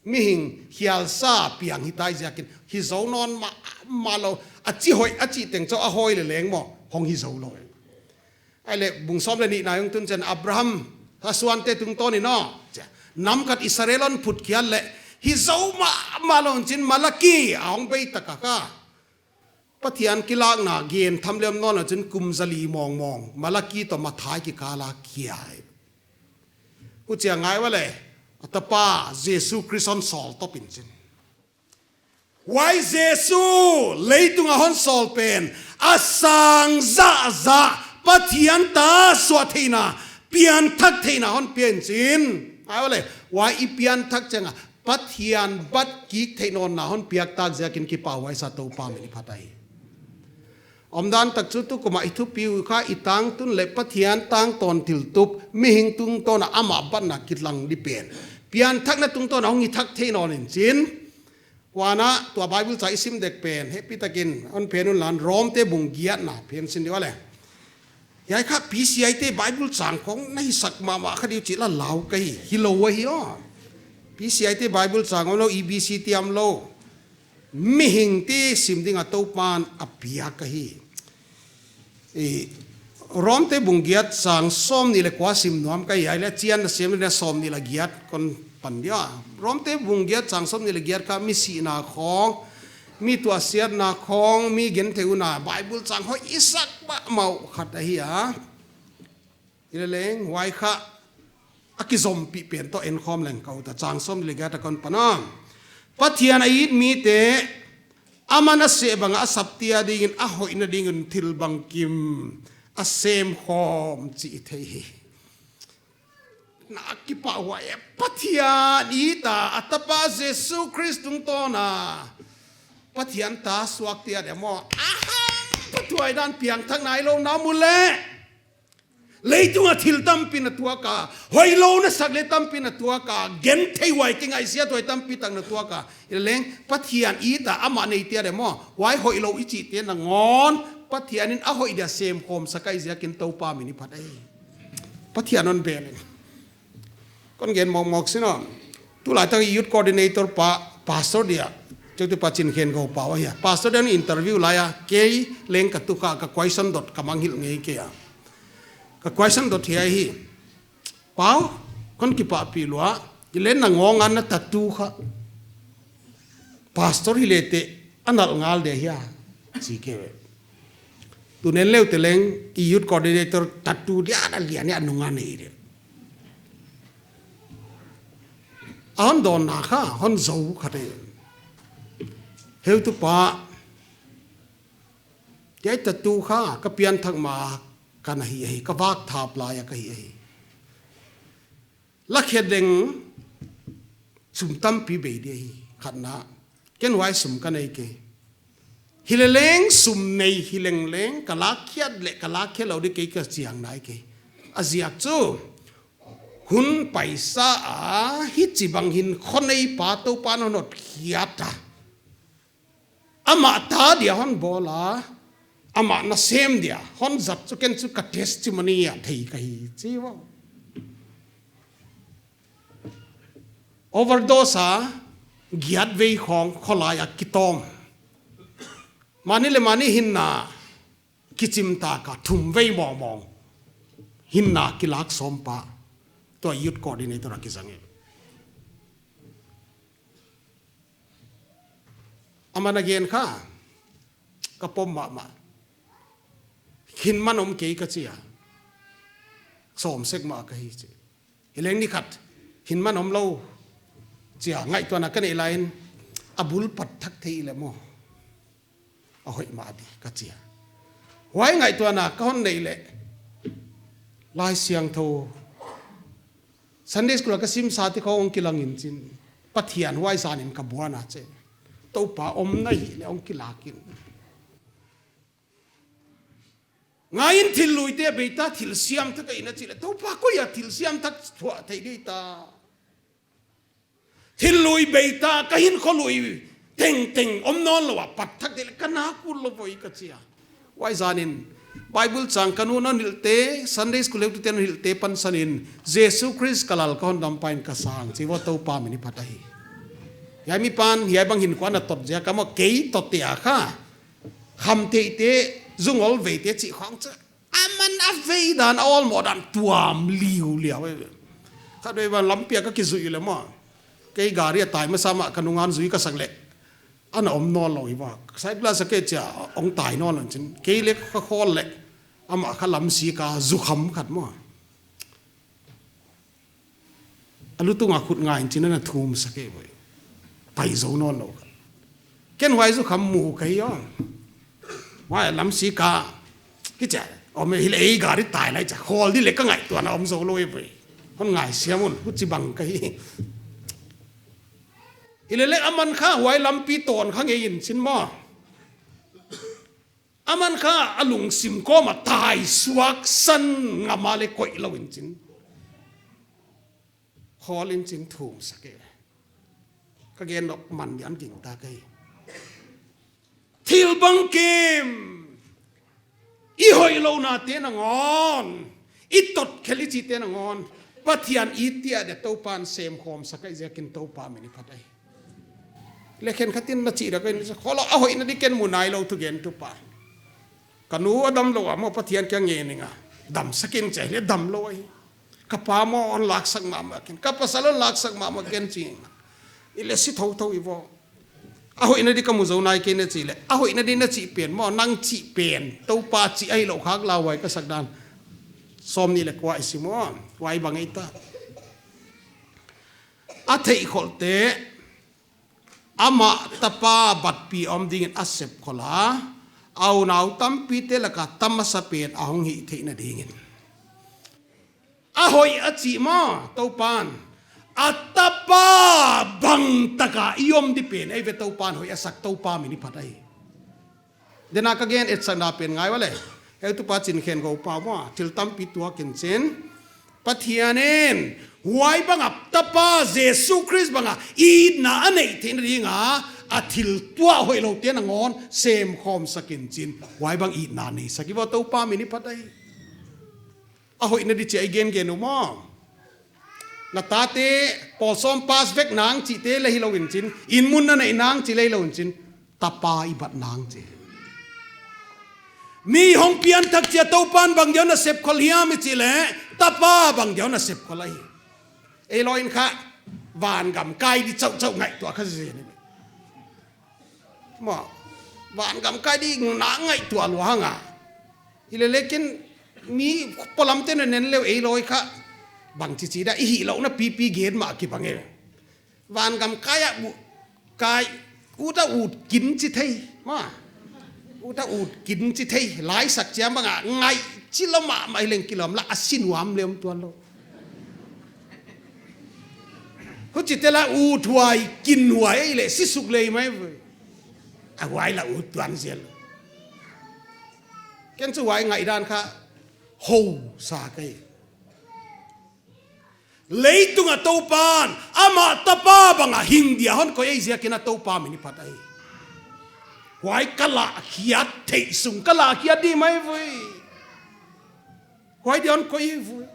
mihing hial sa piang hita ziakin, hi zou nawn mahmah lou, a chi hoih, a chih teng chauh a hawi leh leng maw, hong hi zou lou. Ahihleh bung sawm leh nihna i hong tun chiang Abraham, a suante tungtawn in aw, chia, nam khat Israel hon phut khiat leh, hi zou mahmah lou in chin Malaki, a hong bei tak a kha. Pathian kilakna gen tham lem nawn a chin kum zali mawngmawng, Malaki toh Mathai kikal a kia hi. Huchia ngai ua leh, a tapa, Jesu Khrist hon sawl top in chin. Huai Jesu leitung a hon sawl pen, a sang zahzah, Pathian ta suah theihna, pianthak theihna hon pia in chin. Ai ole, huai i pianthak chiang a, Pathian bat kik theih nawnna hon piak tak ziakin kipahhuai sa, Toupa min i phat ahi. Omdan tak chu tukum a i thupi uh kha i tangtun leh Pathian tangtawn thiltup, mihing tungtawn a amah batna kitlang di pen, pianthakna tungtawn a hong i thak thei nawn in chin. Huan a tua Bible chang i sim dek pen, hehpihtakin hon phen un lan, Romte bung giatna phen sin di uh leh. Hiai kha P C I te Bible chang khong na hisak mahmah kha di uh chih la lau ka hi, hilou ahi aw. P C I te Bible chang omlou, E B C te omlou. Mihingte sim ding a Toupan a piak ahi. I, Romte bung giat chang sawmnih leh kua sim nuam ka hi, ai leh chian na sem leh sawmnih leh giat kon pan dia. Romte bung giat chang sawmnih leh giat kha mi sihna khong, mi tuahsiatna khong, mi genthei uh na Bible chang hoih i sak mahmah uh khat ahi a. Hileleng, huai kha a kizompih pen toh enkhawm leng ka ut a, chang sawmnih leh giat a kon pan a. Pathian a it mite, aman a seh bang a saptuam dingin a hoihna dingin thil bangkim a semkhawm chih i thei hi. Na kipahhuai e, Pathian it a, a tapa Jesu Khrist tungtawn a Pathian ta suak tuah dia maw. Ahang, pathuai dan piangthak nailou na mu leh. Leitung a thil tampi na tuak a, hoihlou na sak leh tampi na tuak a, genthei huai kingaihsiat huai tampi tak na tuak a. Hileleng, Pathian it a, amah nei tuah dia maw. Huai hoihlou i chihte nangawn, Pathian in a hoih dia semkhawm sak ahi ziakin Toupa min i phat ahi. Pathian hon bel in. Kon gen mawkmawk sin aw. Tulaitak youth coordinator pa, pastor dia. Chautu pa Chin Khen Go Pau ahi a. Pastor dia interview lai a, kei leng ka tu kha, ka question dot ka mangngilh ngei kei a. Ka question dot hiai hi. Pau, kon kipahpih lua, i leng na ngawng a na tattoo kha. Pastor hi leh teh, a nalh ngal dia hia, chi kei ve. Tun en leu te leng, i youth coordinator tattoo dia na lian ni a nung a nei dia. A hon dawnna kha, hon zou kha te. Heutupa, hiai tattoo kha, ka pianthak ma ka na hi ahi, ka vak thap lai a ka hi ahi. Lakhe deng sum tampi bei di ahi, khatna. Ken huai sum ka nei kei. Hileleng sum nei hilengleng, ka lakkhiat leh, ka lakkhe lou di kei ka chiang nai kei. A ziak chu, hun paisa a, hichibang hinkhua nei pa Toupan hon hotkhiat a. Amah ta dia hon bawl a, amah nasem dia hon zat chu ken chu ka testimony a thei ka hi chi vo. Overdose a, giat vei khong kholai a kitawm. Mani leh mani hinna kichim ta ka thum vei mawngmawng. Hinna kilak sawm pa. Tua youth coordinator a kizang e. Aman a gen kha, ka pom mahmah. Hinman om kei ka chi a. Sawm sek mah ka hi chi. Hileng ni khat, hinman omlou. Chi a ngaihtuahna ka neih lai in, a bul pat thak thei leh maw. A hoih mah di ka chi a. Huai ngaihtuahna ka hon neih leh. Laisiangthou. Sunday school a ka simsa te khong kilang in chin. Pathian huai zan in ka buan a chi. Toupa om na hi leh hong kilak in. Ngai in thil lui te bei ta thil siam thak a i na chi leh. Toupa koi a thil siam thak thuah thei di ta. Thil lui bei ta ka hinkhua lui tengteng om nawnlou a pat thak di leh ka na kul lou voi ka chi a. Huai zan in Bible chang ka nu'n a hilh te, Sunday school heutu te'n a hilh te pansan in, Jesu Khrist ka Lal ka Hondampa in ka sang, chi vo Toupa min i phat ahi. Hiai mi pan, hiai bang hinkhua na tot ziak a maw kei tot te a kha. Khamtheih te, zungol vei te chih khong chu. Aman a vei dan, a awlmoh dan, tuam liuliau e. Khatvei ban lampi a ka kizui leh maw. Kei gari a tai masa mah ka nunga zui ka sak leh. Ana om nawnlou hi va. Cycle a sa kei chia, hong tai nawnlou chin. Kei leh ka khawl leh. Amah kha lamsik a zukham khat maw. A lutung a khut nga in chin ana thum sak e voi. Pai zou nawnlou kha. Ken huai zu kham mu ka hi aw. Huai lamsik a, hichia om hileh ei gari tai lai chia, khawl di leh ka ngaihtuahna om zou lou ei ve. Hon ngaihsiam un, huchibang ka hi. Hileleh aman kha huai lampi tawn kha ngei in chin maw. Aman kha a lungsim kawma tai suak san ngam a leh koih lou in chin. Khawl in chin thum sak e. Ka gen nop man dian gingta ka hi. Thil bangkim. I hoihlouhnate nangawn. I tot khelh i chihte nangawn. Pathian i tia de Toupan semkhawm sak ei ziakin Toupa min i phat ei. Leh khenkhat in na chih dak ei, kholou a hoihna di ken mu nailou thugentupa. Ka nu a damlou a maw Pathian kiang ngen ing a. Damsak in chi leh damlou ei. Ka pa maw hon laksak mahmah ken. Ka pasal hon laksak mahmah ken chi ing a. Hileh si thouthou i vo. A hoihna di ka mu zou nai kei na chih leh. A hoihna di na chih pen maw nang chih pen. Toupa chih ahihlouh khak lauhuai ka sak dan. Sawmnih leh kua i sim maw. Huai bang ei ta. A theihkholhte. Amah tapa batpi om dingin a sepkholh a, a unau tampite laka ta masapen a hong hih theihna dingin. A hoih a chih maw, Toupan. A tapa bang taka i om di pen, ei ve Toupan hoih a sak Toupa min i phat ei. Dena ka gen etsakna pen ngai ua leh. Heutupa Chin Khen Go pa maw, thil tampi tuak in chin. Pathian in, huai banga tapa Jesu Khrist banga itna a neih theihna dinga, a thil tuah hoihlouhte nangawn semkhawm sak in chin. Huai bang itna nei sak i vo Toupa min i phat ei. A hoihna di chia i gengen uh maw. Na tate, pawl sawm pass vek nang chihte leh hilou in chin. Inn mun na neih nang chih leh hilou in chin. Tapa i bat nang chi. Mi hong pianthak chia Toupan bang dia hon a sepkholh hiam i chih leh. Tapa bang dia hon a sepkholh ahi. Ei lou in kha. Vangam kai di chauhchauh ngaihtuah kha zen. Maw, vangam kai di na ngaihtuah lua hang a. Hileleh ken mi polamte na nen leh ei lou kha. Bangchi chi da i hihlouhna pipi gen mah kibang e. Vangam kai a u, kai, ut a ut kin chi thei. Maw, ut a ut kin chi thei. Laisak chiam banga ngai chi lou mahmah leng kilawm la a si nuam leh om tuan lou. Huchite la uthuai, kinhuai ei leh, sisuk lei mai ve. A huai la ut tuan zel. Ken chu huai ngaihdan kha, hou sa kei. Leitunga Toupan, amah tapa banga hing dia hon koih ei ziakin a Toupa min i phat ei. Huai ka lahkhiat theih sung, ka lahkhiat di mai ve. Huai dia hon koih ve.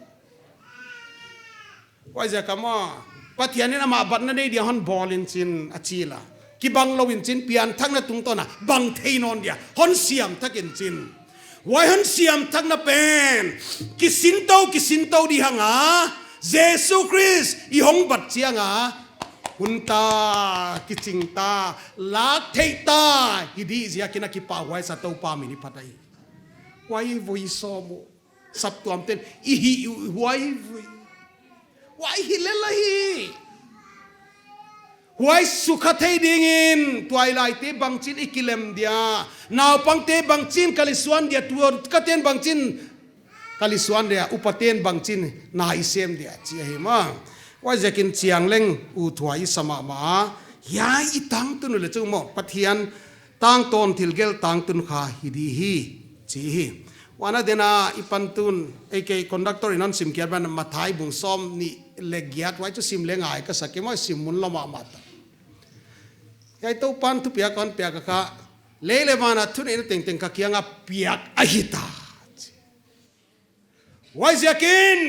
Huaiziak a maw, Pathian in amah batna nei dia hon bawl in chin a chi la. Kibang lou in chin pianthakna tungtawna, bang thei nawn dia, hon siam thak in chin. Huai hon siam thakna pen, kisintou, kisintou di hang a, Jesu Khrist i hong bat chiang a, hun ta, kiching ta, lak theih ta, hi di ziakin a kipahhuai sa Toupa min i phat ei. Huai voi sawm uh. Saptuam ten i hih uh huai vui. Huai hilel ahi. Huai sukha thei dingin, tuailaite bangchin i kilem dia. Naupangte bangchin ka lisuan dia, tu ka ten bangchin ka lisuan dia, upa ten bangchin na i sem dia, chi ahi maw. Huaiziakin chiang leng uthuai i sa mahmah. Hiai i tangtun uh leh chu maw, Pathian tangtawn thilgel tangtun kha hi di hi, chi hi. Huan a dena i pantun, ei kei conductor in hon sim kiat ban Mathai bung sawmnih leh giat huai chu sim leh ngai ka sa kei maw, sim mun lou mahmah ta. Hiai Toupan thupiak hon piak a kha, lei leh van a thuneihna tengteng ka kianga piak ahi ta. Huaiziakin,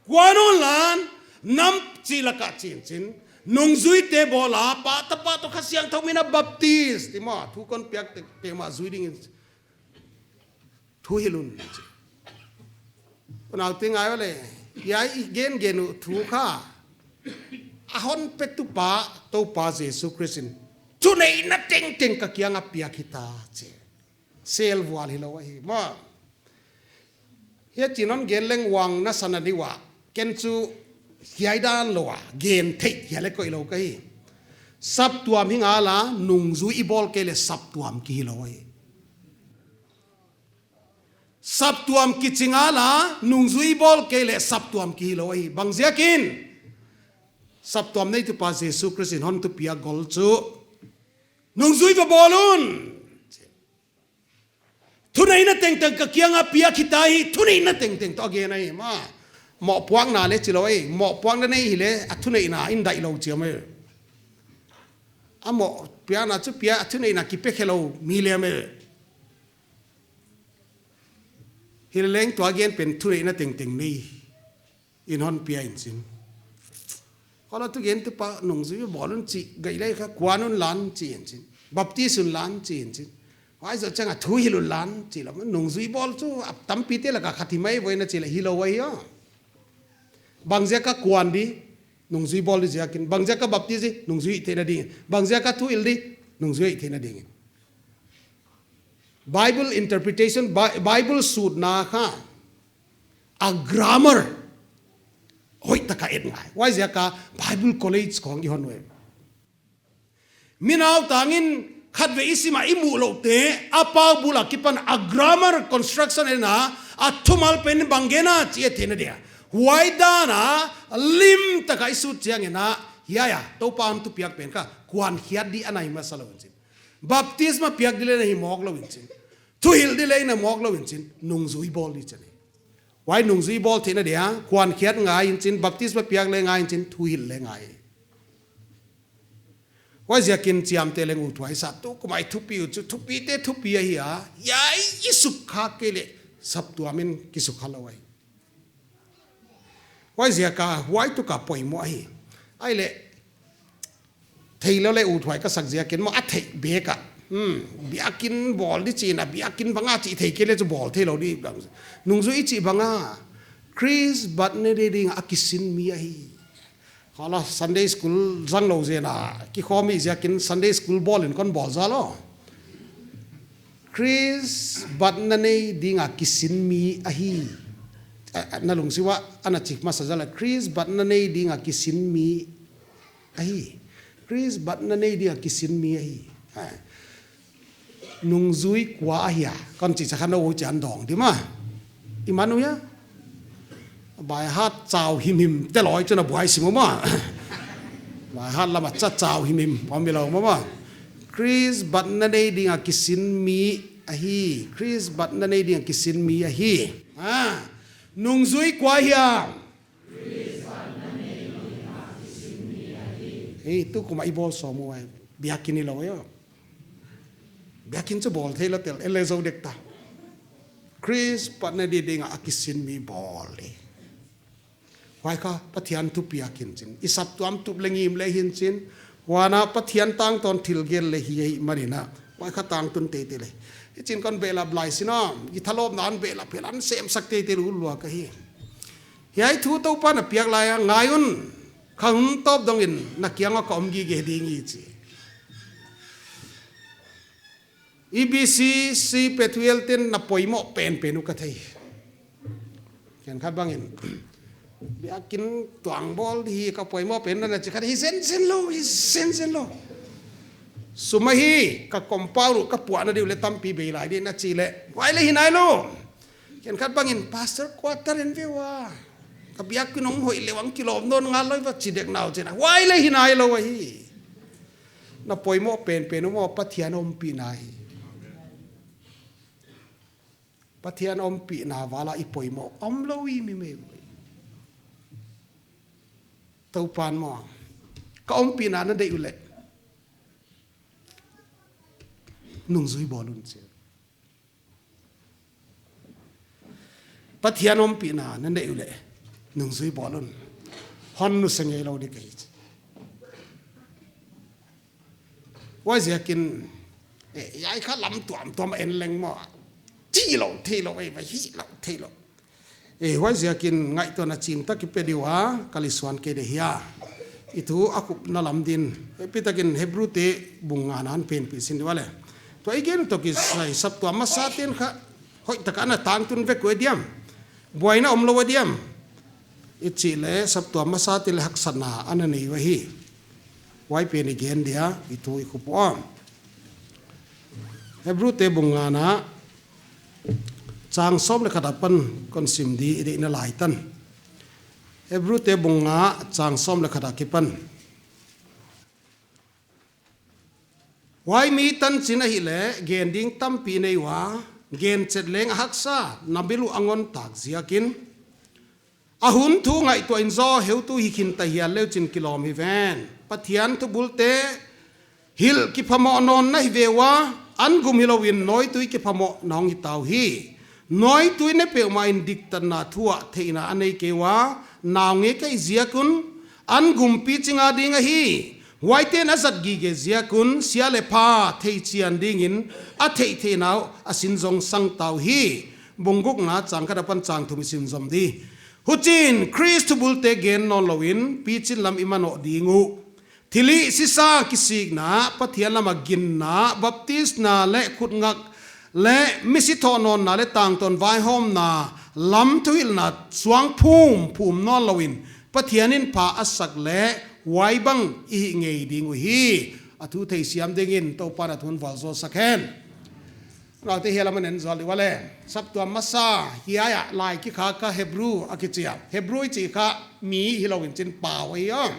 kuan hon lan, nam chih laka chinchin, nungzuite bawla, Pa, Tapa toh Kha Siangthou mina baptis, ti maw, thu kon piak te, te mah zui dingin, thu hilh un. Unaute ngai ua leh, hiai i gengen uh thu kha, a hon petu pa, Toupa Jesu Khrist in, thuneihna tengteng ka kianga piak hi ta, chi. Sel vual hilou ahi, maw. Hiai chin hon gen leng uang na sa na di ua. Ken chu hiai dan lou a, gen theih hiai leh koih lou ka hi. Saptuam hi ngal a, nungzui i bawl kei leh saptuam kihi lou hi. Saptuam kichi ngal a, nungzui i bawl kei leh saptuam kihi lou hi. Bangziakin? Saptuam neitupa Jesu Khrist in hon thupiak gol chu, nungzui va bawl un. Thuneihna tengteng ka kiang a piak hita hi, thuneihna tengteng toh a gen ahi maw. Mohpuakna leh chi lou ei, mohpuakna nei hileh a thuneihna in daih lou chiam ei. A mohpuakna chu pia, a thuneihna kipe khe lou mi lem ei. Hileleng tua gen pen thuneihna tengteng nei in hon pia in chin. Kolo tu gen tu pa nungzui bawl un chi, gei lei kha kuan un lan chi in chin. Baptis un lan chi in chin. Huai zoh chiang a thuhilh un lan chi lou. Nungzui bawl chu a tampite lak a khat hi mai voi na chi leh hilou ahi a. Bangziak a kuan di, nungzui bawl di ziakin. Bangziak a baptis di, nungzui theihna ding. Bangziak a thuhilh di, nungzui theihna ding. Bible interpretation, Bi-, Bible sutna kha a grammar hoihtak a et ngai. Huaiziak a Bible College khong i hon uh. Mi nautang in khatvei i sim a i muh louh te, a pau bul a kipan a grammar construction en a, a thumal pen bang gen a chih et theihna dia. Huai dan a limtak a i sut chiang in a, hiai a, Toupa'n thupiak pen kha kuankhiat di ana hi masa lou in chin. Baptisma piak di leng ana hi mawk lou in chin. Thuhilh di leng ana mawk lou in chin, nungzui bawl di chin. Huai nungzui bawl theihna dia, kuankhiat ngai in chin, baptisma piak leng ngai in chin, thuhilh leng ngai. Huaiziakin chiamteh leng uthuai sa, tu kum a i thupi uh chu, thupite thupi ahi a, hiai i sukha kei leh saptuam in kisukha lou ahi. Huaiziak a, huai tuk a poimoh ahi. Ahihleh, theilou leh uthuai ka sak ziakin maw a theih bek a. Hmm, biakin bawl di chi in a, biakin bang a chih thei kei leh chu bawl theilou di. Nungzui chih bang a, Khrist batna nei ding a kisin mi ahi. Kolo Sunday school zang lou zen a, kikhawm i ziakin Sunday school bawl in kon bawl zal lou. Khrist batna nei ding a kisin mi ahi. A, a, na lungsim uah ana chih masa zal a, Khrist batna nei ding a kisin mi ahi. Khrist batna nei ding a kisin mi ahi. Ha. Nungzui kua ahia? Kon chih chiang kha nou chian dong di maw. I man uh hia? Baihat chau himhim te loi chu na buai sim uh maw. Baihat lam a cha chau himhim om mi lou maw maw. Khrist batna nei ding a kisin mi ahi. Khrist batna nei ding a kisin mi ahi. Ha. Nungzui kua hia? Ei, tu kum a i bawl sawm uh ahi. Biakin hilou ahi. Biakin chu bawl theilou tel, ei leh zou dek ta. Khrist batna nei ding a kisin mi bawl di. Huai kha Pathian thupiak hi in chin. I saptuam tup leh ngim leh hi in chin. Huan a Pathian tangtawn thil gel leh hi ahihman in a. Huai kha tangtun teitei leh. Hi chin kon behlap lai sin a. I thalawpna in behlap hial in semsak teitei lua ka hi. Hiai thu Toupa'n a piak lai a ngai un. Kha hun tawp dong in na kiang a ka om gige ding hi chi. E B C C Pethuel te'n na poimoh penpen uh ka thei. Khenkhat bang in, biakin tuang bawl di hi ka poimoh pen na chi khat hi zenzen lou, hi zenzen lou. Sum ahi ka compound uh ka puahna di uh leh tampi bei lai di na chi leh. Huai leh hi nailou. Khenkhat bang in pastor quarter in ve ua. Ka biakin hong hoih leh hong kilawm nawn ngal lou va chi dek nau chi na. Huai leh hi nailou ahi. Na poimoh penpen uh maw Pathian ompihna hi. Pathian ompihna val a i poimoh omlou i mi mei. Toupa'n maw. Ka ompihna na deih uleh. Nungzui bawl un chi. Pathian ompihna na deih uleh nungzui bawl un. Hon nusia ngeilou di ka hi. Huaiziakin, eh, hiai kha lam tuamtuam en leng maw. Chih lou theilou, eh, va hilou theilou. Eh, huaiziakin ngaihtuahna chimtak i pe di ua, ka lisuan kei di hia. I thu a khupna lam din. Eh, pi takin Hebru te bung nga na hon penpih sin di ua leh. Tua i gen toh kisai saptuam masa te'n kha hoihtak a ana tangtun vek uh a diam. Buaina omlou a diam. I chih leh saptuam masa te leh haksatna ana nei uh ahi. Huai pen i gen dia, i thu i khup om. Hebrute bung ngana, chang sawm leh khat apan kon sim di i deihna lai tan. Hebrute bung nga chang sawm leh khat akipan. Huai mi tanchin ahihleh, gen ding tampi nei ua, gen chet leng a haksa, na bil uh a ngon tak ziakin. A hun thu ngaihtuah in zaw, heutu hi khin ta hial leuchin kilawm hi ven. Pathian thubulte hilh kiphamoh nawn na hi ve ua, an gum hilou in nawitui kiphamoh na hong hi ta uhi. Nawitui ne peuhmah in diktatna thu ah theihna a nei kei ua, naungek a hih ziak un, an gum piching a ding ahi. Huaite'n a zat gige ziak un, sia leh pha theichian dingin a theihtheihna uh a sin zong sang ta uhi. Bung gukna chang khat apan chang thum i sim zom di. Huchiin Khrist thubulte gen nawnlou in, pichin lam i manoh ding uh. Thilhih sisa kisikna, Pathian lam a ginna, baptisna leh khutngak leh misi thohnawnna leh tangtawn vaihawmna lam thuhilhna suang phumphum nawnlou in, Pathian in pha a sak leh huai bang i hih ngei ding uhi. A thu theisiam dingin Toupa'n a thu hon vualzawl sak hen. Naute hiai lam a en zual di ua leh. Saptuam masa, hiai a lai kikhak kha Hebru a kichi a. Hebru i chih kha mi hilou in chin pau ahi a.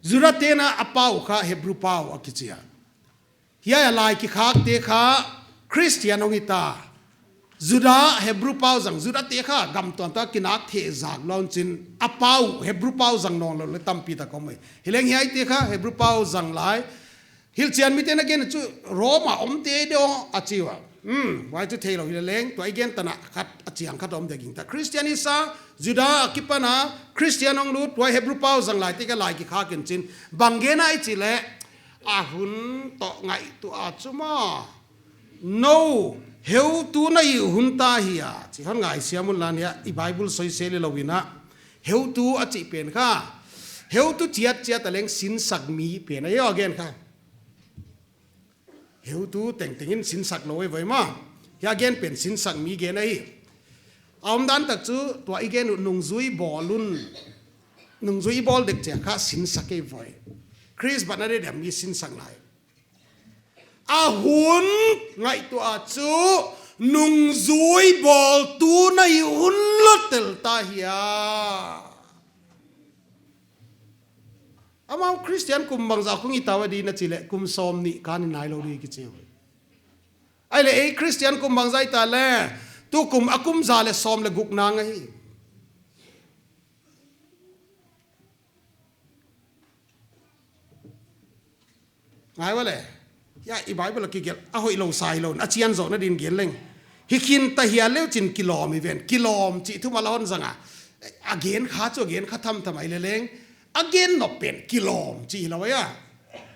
Judate'n a pau kha Hebru pau a kichi a. Hiai a lai kikhakte kha Khristian hong hi ta. Juda, Hebru pau zang, Judate kha gam tuam tak a kinak thehzak lou in chin a pau, Hebru pau zang nawnlou leh tampi tak om hi. Hileng hiaite kha Hebru pau zang lai. Hilhchian mite'n a gen chu Roma omte deuh a chi ua. Hmm, huai chu theilou hileleng, tua i gen tan a khat a chiang khat om dek ing ta. Khristian hisa, Juda akipan a, Khristian hong lut, huai Hebru pau zang laite kha lai kikhak in chin. Bang gen a i chih leh, a hun toh ngaihtuah a chu maw. Nou, heutu na hih hun ta hia. Chih hon ngaihsiam un lan hia, i Bible soisel hilou in a. Heutu a chih pen kha. Heutu chiatchiat a leng sinsak mi pen ahi a gen kha. Heutu tengteng in sinsak lou ei voi maw. Hiai gen pen sinsak mi gen ahi. A omdan tak chu tua i gen uh nungzui bawl un. Nungzui bawl dek chiang kha sinsak ei voi. Khrist batna dia mi sinsak lai. A hun ngaihtuah a chu nungzui bawltu na hih hun lua tel ta hia. Amau Khristian kum bangzah khong i ta ua di na chih leh kum sawmnih kha ni nailou di kichi uh. Ahihleh ei Khristian kum bangzah i ta leh, tu kum a kum za leh sawm leh guk nang ahi. Ngai ua leh. Hiai i Bible a kigelh, a hoihlou sa hilou, a chian zohna din gen leng. Hi khin ta hial leuchin kilawm hi ven, kilawm chih thumal a hon zang a. A gen kha chu a gen kha thamtham ahi leleng. A gen nop pen kilawm chih hilou ahi a.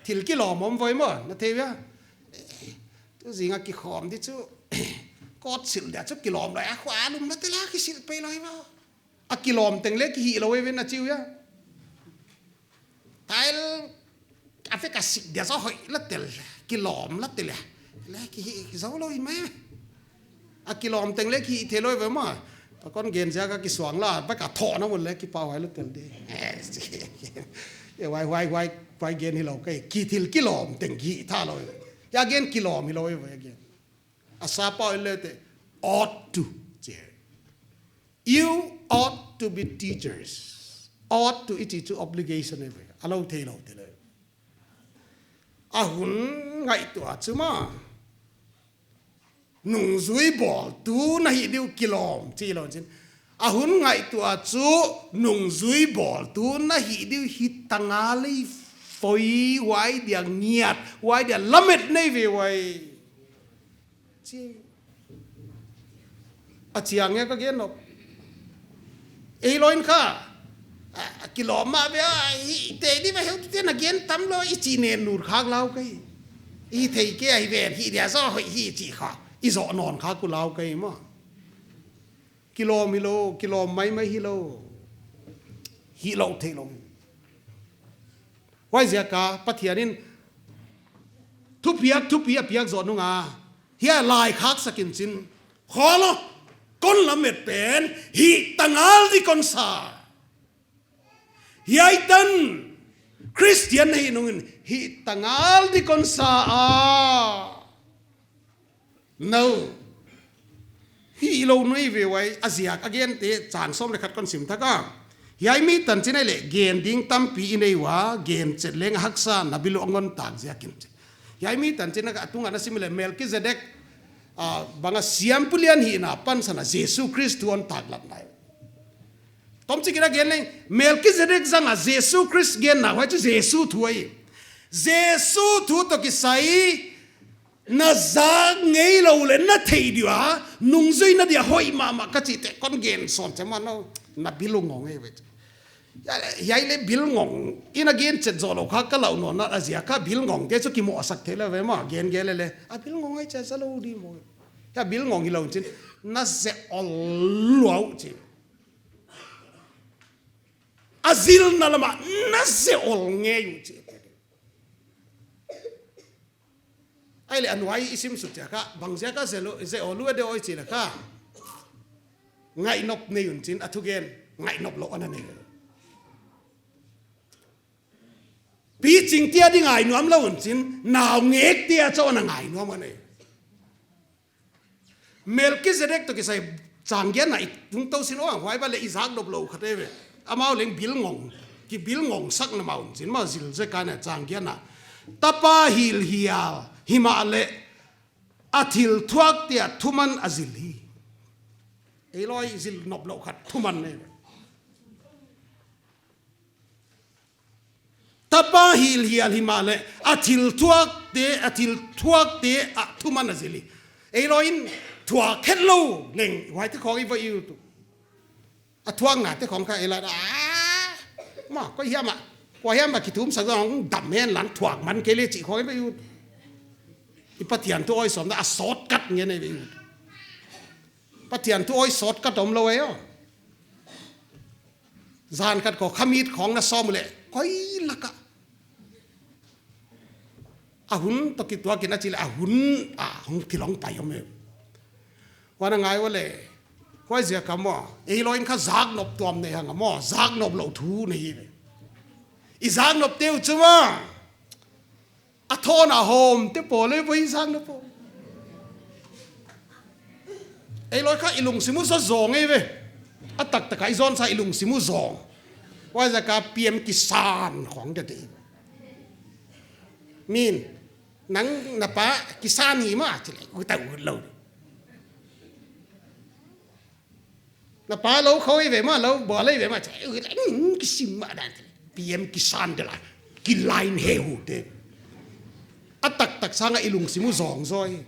Thil kilawm om voi maw, na thei ua. Tu zing a kikhawm di chu. Kawt silh dia chu kilawm lou a, khua lum na tel a kisilh pei lou hi maw. A kilawm teng leh kihih lou ei ven a chi ua. Tile a vek a sik dia zaw hoih lua tel, kilawm lua tel a. Leh kihih zou lou hi mai. A kilawm teng leh kihih theilou ei ve maw. Tua kon gen ziak a kisuang la, bek a thohna mun leh kipahhuai lua tel di. Eh, huai, huai, huai, huai gen hilou kei, ki thil kilawm teng kihih thalou. Hiai gen kilawm hilou ei ve gen. A sapau in leh te, ought to, chi. You ought to be teachers. Ought to i chih chu obligation ei ve. A lou theilou te leh. A hun ngaihtuah a chu maw. Nungzui bawltu na hih di uh kilawm, chi lou chin. A hun ngaihtuah a chu nungzui bawltu na hih di uh hi tanga lei foi huai dia ngiat, huai dia lamet nei ve huai. Chi. A chiang e ka gen nop. Ei lou in kha. A, a kilawm mah ve a, hi te di ve heutu te na gen tam lou, i chih nen nur khak lau kei. I thei kei a hi ven, hi dia zaw hoih hi chi kha. I zoh nawn khak uh lau kei maw. Kilawm hilou, kilawm maimai hilou. Hilou theilou. Huaiziak a Pathian in thupiak, thupi a piak zoh nung a. Hiai lai khak sak in chin. Khawl lou, kon lamet pen, hi tangal di kon sa. Hiai tan, Christian na hih nungin hih ta ngal di kon sa a. No. Hilou nuai ve uai, a ziak a gente chang sawm leh khat kon sim thak a. Hiai mi tanchin ah leh gen ding tampi i nei ua, gen chet leng haksa, na bil uh a ngon tak ziakin chi. Hiai mi tanchin ah a tunga na sim leh Melchizedek, ah, bang a siampu lian hihna pansan a Jesu Khrist thu hon taklat nai. Tomchik in a gen leng, Melchizedek zang a Jesu Khrist genna, huai chu Jesu thu ahi. Jesu thu toh kisai, na zak ngeilou leh na theih dia, nungzuina dia hoih mahmah ka chihte kon gen sawn che maw, na bil uh ngong ei ve. Hiai leh, hiai leh bil ngong, i na gen chet zoh lou kha ka lau nawn a ziak a bil ngongte chu kimohsak theilou ve maw, gen gen leh leh. A bil ngong ei chia sa lou di maw. Hiai bil ngong hilou chin, na ze ol lua uh chi. A zilna lam ah na ze ol ngei uh chi. Ahihleh a nuai i sim suk chiang kha, bang ziak a ze ol, ze ol lua de oi chi leh kha. Ngaihnop nei un chin, a thugen, ngaihnop lou ana nei. Pichingte a di ngainuam lou un chin, naungekte a chauh ana ngainuam ana. Melchizedek toh kisai chang giatna i tungtawn sin ua, huai bang leh i zaknop lou khat ei ve. Amau leng bil ngong, ki bil ngongsak na maw un chin, maw zil zek a na chang giatna. Tapa hilhial, himahleh a thil thuakte a thuman a zil hi. Ei loi zil nop lou khat thuman ei ve. Tapa hilhial himahleh, a thil thuakte, a thil thuakte a thuman a zil hi. Ei loi in thuak khetlou leng, huaite khong i va i ut uh. A thuaknate khong kha ei loi, ah, maw, koi hiam a, koi hiam a kithum sak zong dam hen lan thuak man kei leh chih khong i va i ut uh. I Pathian thu oi sawmna a shortcut ngen ei va i ut uh. Pathian thu oi shortcut omlou ei aw. Zan khat ko khamit khong na sawm uleh, koi lak a. A hun toh kituak in a chih leh a hun a hong kilawng pai om ei. Huan a ngai uleh, huaiziak a maw, ei loi in kha zaknop tuam nei hang a maw, zaknop lou thu nei hi ve. I zaknopte uh chu maw. A thawn a hawmte pawl ei ve, i zaknop pawl. Ei loi kha i lungsim uh zaw zaw ngei ve. A taktak a i zawnsa i lungsim uh zaw. Huaiziak a P M Kisan khong de de. Min, nang na pa Kisan hi maw, chih leh, ut ta ut lou. Na pa lou khou ei ve maw, lou bawl ei ve maw, chih, mm, kisim mah dan. P M Kisan de la, ki line he hu te. A taktak sang a i lungsim uh zawng zaw hi.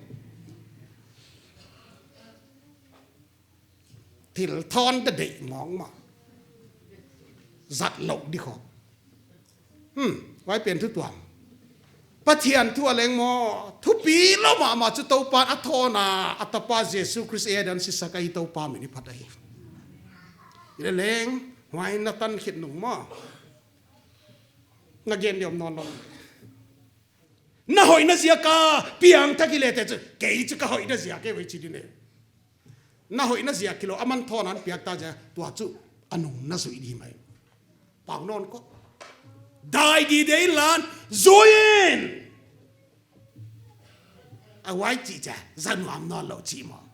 Thil thawn de deih mawngmawng. Zat lou di khong. Hmm, huai pen thu tuam. Pathian thu a leng maw, thupi lou mahmah chu Toupa'n a thawn a, a Tapa Jesu Khrist ei dan sisak a, i Toupa min i phat ahi. Hileleng, huai na tan khit nung maw. Na gen diam nawn lou. Na hoihna ziak a piangthak i lete chu, kei chu ka hoihna ziak e ve chi di ne. Na hoihna ziak hilou, aman thawn a hon piak ta ziak, tua chu a nung na zui di mai. Pau nawn ko. Dai di dei lan, zui in. A huai chih cha, za nuam nawn lou chih maw.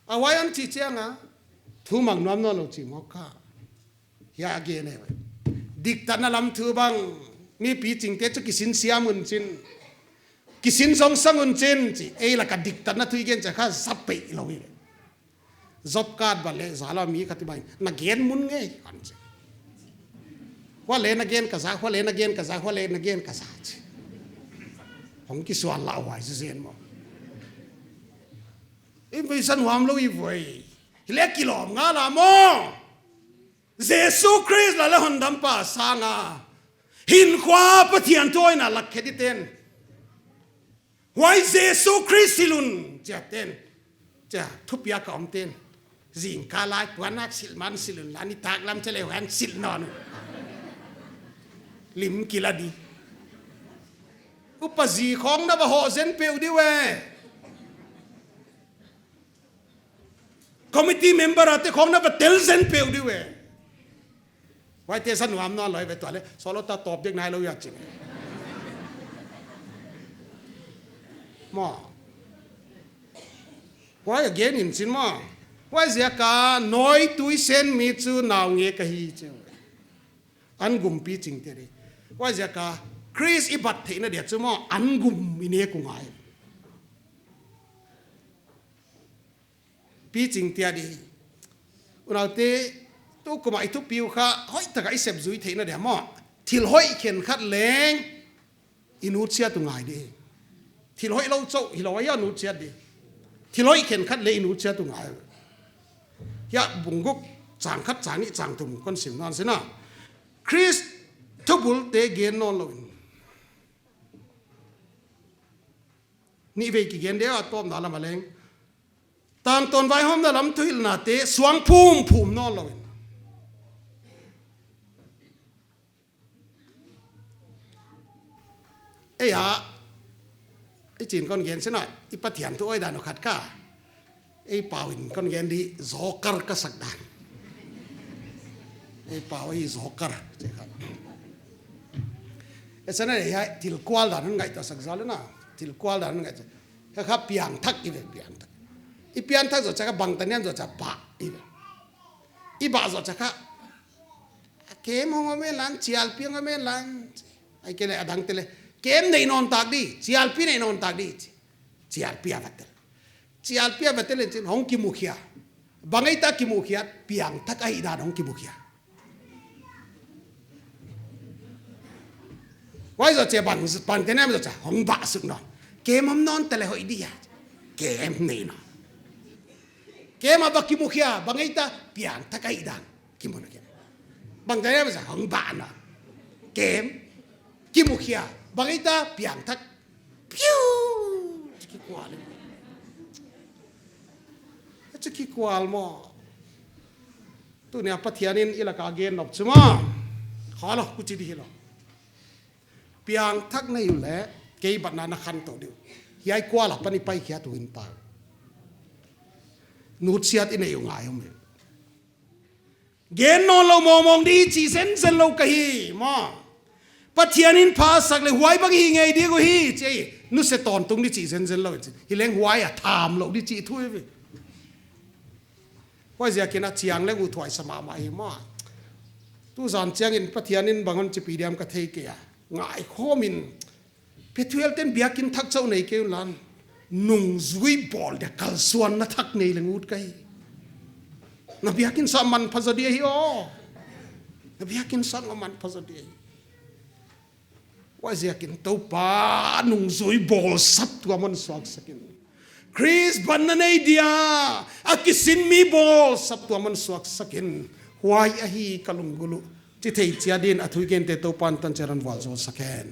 A huai hon chih chiang a, thumang nuam nawn lou chih maw kha. Hiai a gen ei. Diktatna lam thu bang, mi pichingte chu kisin siam un chin. Kisin zongsang un chin, chi. Ei lak a diktatna thu i gen chiang kha za peih lou hi. Job card bang leh za lou mi khat i bang, na gen mun ngei, hon chi. Huai leh na gen ka za, huai leh na gen ka za, huai leh na gen ka za chi. Hong kisuan lah huai zen maw. I voi za nuam lou i voi. Hileh kilawm ngal a maw. Jesu Khrist la leh hondampa sang a. Hinkhua Pathian thu hoihna lak khe di ten. Huai Jesu Khrist silh un chia ten. Chia thupiak a om ten. Zingkal lai puan a silh man silh un la nitaklam cheleh huan silh nawn. Lim kila di. Upa zi khong na va hoh zen peuh di ve. Committee member a te khong na va tel zen peuh di ve. Huaite sa nuam nawn lou ve tua leh, solo ta top dek nai lou ia chin. Maw. Huai a gen in chin maw. Huaiziak a nawitui sen mi chu naungek ahi chi. An gum pichingte di. Huaiziak a Khrist i bat theihna dia chu maw, an gum i nek uh ngai. Pichingte di. Unaute, tukum a i thupi uh kha, hoihtak a i sep zui theihna dia maw, thil hoih khenkhat leng i nutsiat uh ngai di. Thil hoih lou chauh hilou a i nutsiat di. Thil hoih khenkhat leng i nutsiat uh ngai. Hiai bung guk chang khat, chang nih, chang thum kon sim nawn sina. Khrist thubulte gen nawn lou in. Nih vei kigen dia, a tawpna lam a leng. Tangtawn vaihawmna lam thuhilhnate suang phumphum nawn lou in. Ei a, i chin kon gen sina, i Pathian thu awi dan uh khat kha. Ei pau in kon gen di, joker ka sak dan. Ei pau ei joker, chi kha. E sana ei a, thil kual dan hon ngaihtuah sak zaw leh na. Thil kual dan hon ngaihtuah. Kha kha piangthak i ve, piangthak. I piangthak zoh chiang kha bangtan hiam zoh chiang bah i ve. I bah zoh chiang kha kem hong om e lan, chialpi hong om e lan. Ahihkeileh a dangte leh, kem nei nawn tak di, chialpi nei nawn tak di. Chialpi a va tel. Chialpi a va tel in chin hong kimukhia. Bang ahia kimukhia, piangthak ahihdan hong kimukhia. Huai zoh chiang bang, bangtan hiam zoh chiang hong bah suk nawn. Kem om nawn ta leh hoih dia. Kem nei nawn. Kem a va kimukhia, bang ahia, piangthak ahihdan. Kimu na kia. Bangtan hiam zoh chiang hong bah nawn. Kem. Kimukhia. Bang ahia, piangthak. Piu! Kikual. Chu kikual maw. Tuni a Pathian in i lak a gen nop chu maw. Kha lou, kuchi di hilou. Piangthak nei uleh, kei batna na khantou di uh. Hiai kual apan i paikhiat uh hi'n ta. Nutsiat i nei uh ngai om e. Gen nawn lou mawngmawng di chi zenzen lou ka hi, maw. Pathian in pha sak leh huai bang hi ngei di uh hi, chi. Nusia tawntung di chi zenzen lou, chi. Hileng huai a tham lou di chi thu hi ve. Huaiziakin a chiang leng uh thuaisa mahmah hi maw. Tuzan chiangin Pathian in bang hon chipih diam ka thei kei a. Ngaikhawm in. Pethuel ten biakin thak chauh nei kei un lan. Nungzui bawl dia kalsuanna thak nei leng ut ka hi. Na biakin sa manpha zaw di ahi aw. Na biakin sa nga manpha zaw di ahi. Huaiziakin Toupa nungzui bawl saptuam hon suaksak in. Khrist batna nei dia, a kisin mi bawl saptuam hon suaksak in. Huai ahi ka lunggulh uh. Chi thei chiat dingin a thu i gente Toupa'n tangchiat in vualzawl sak hen.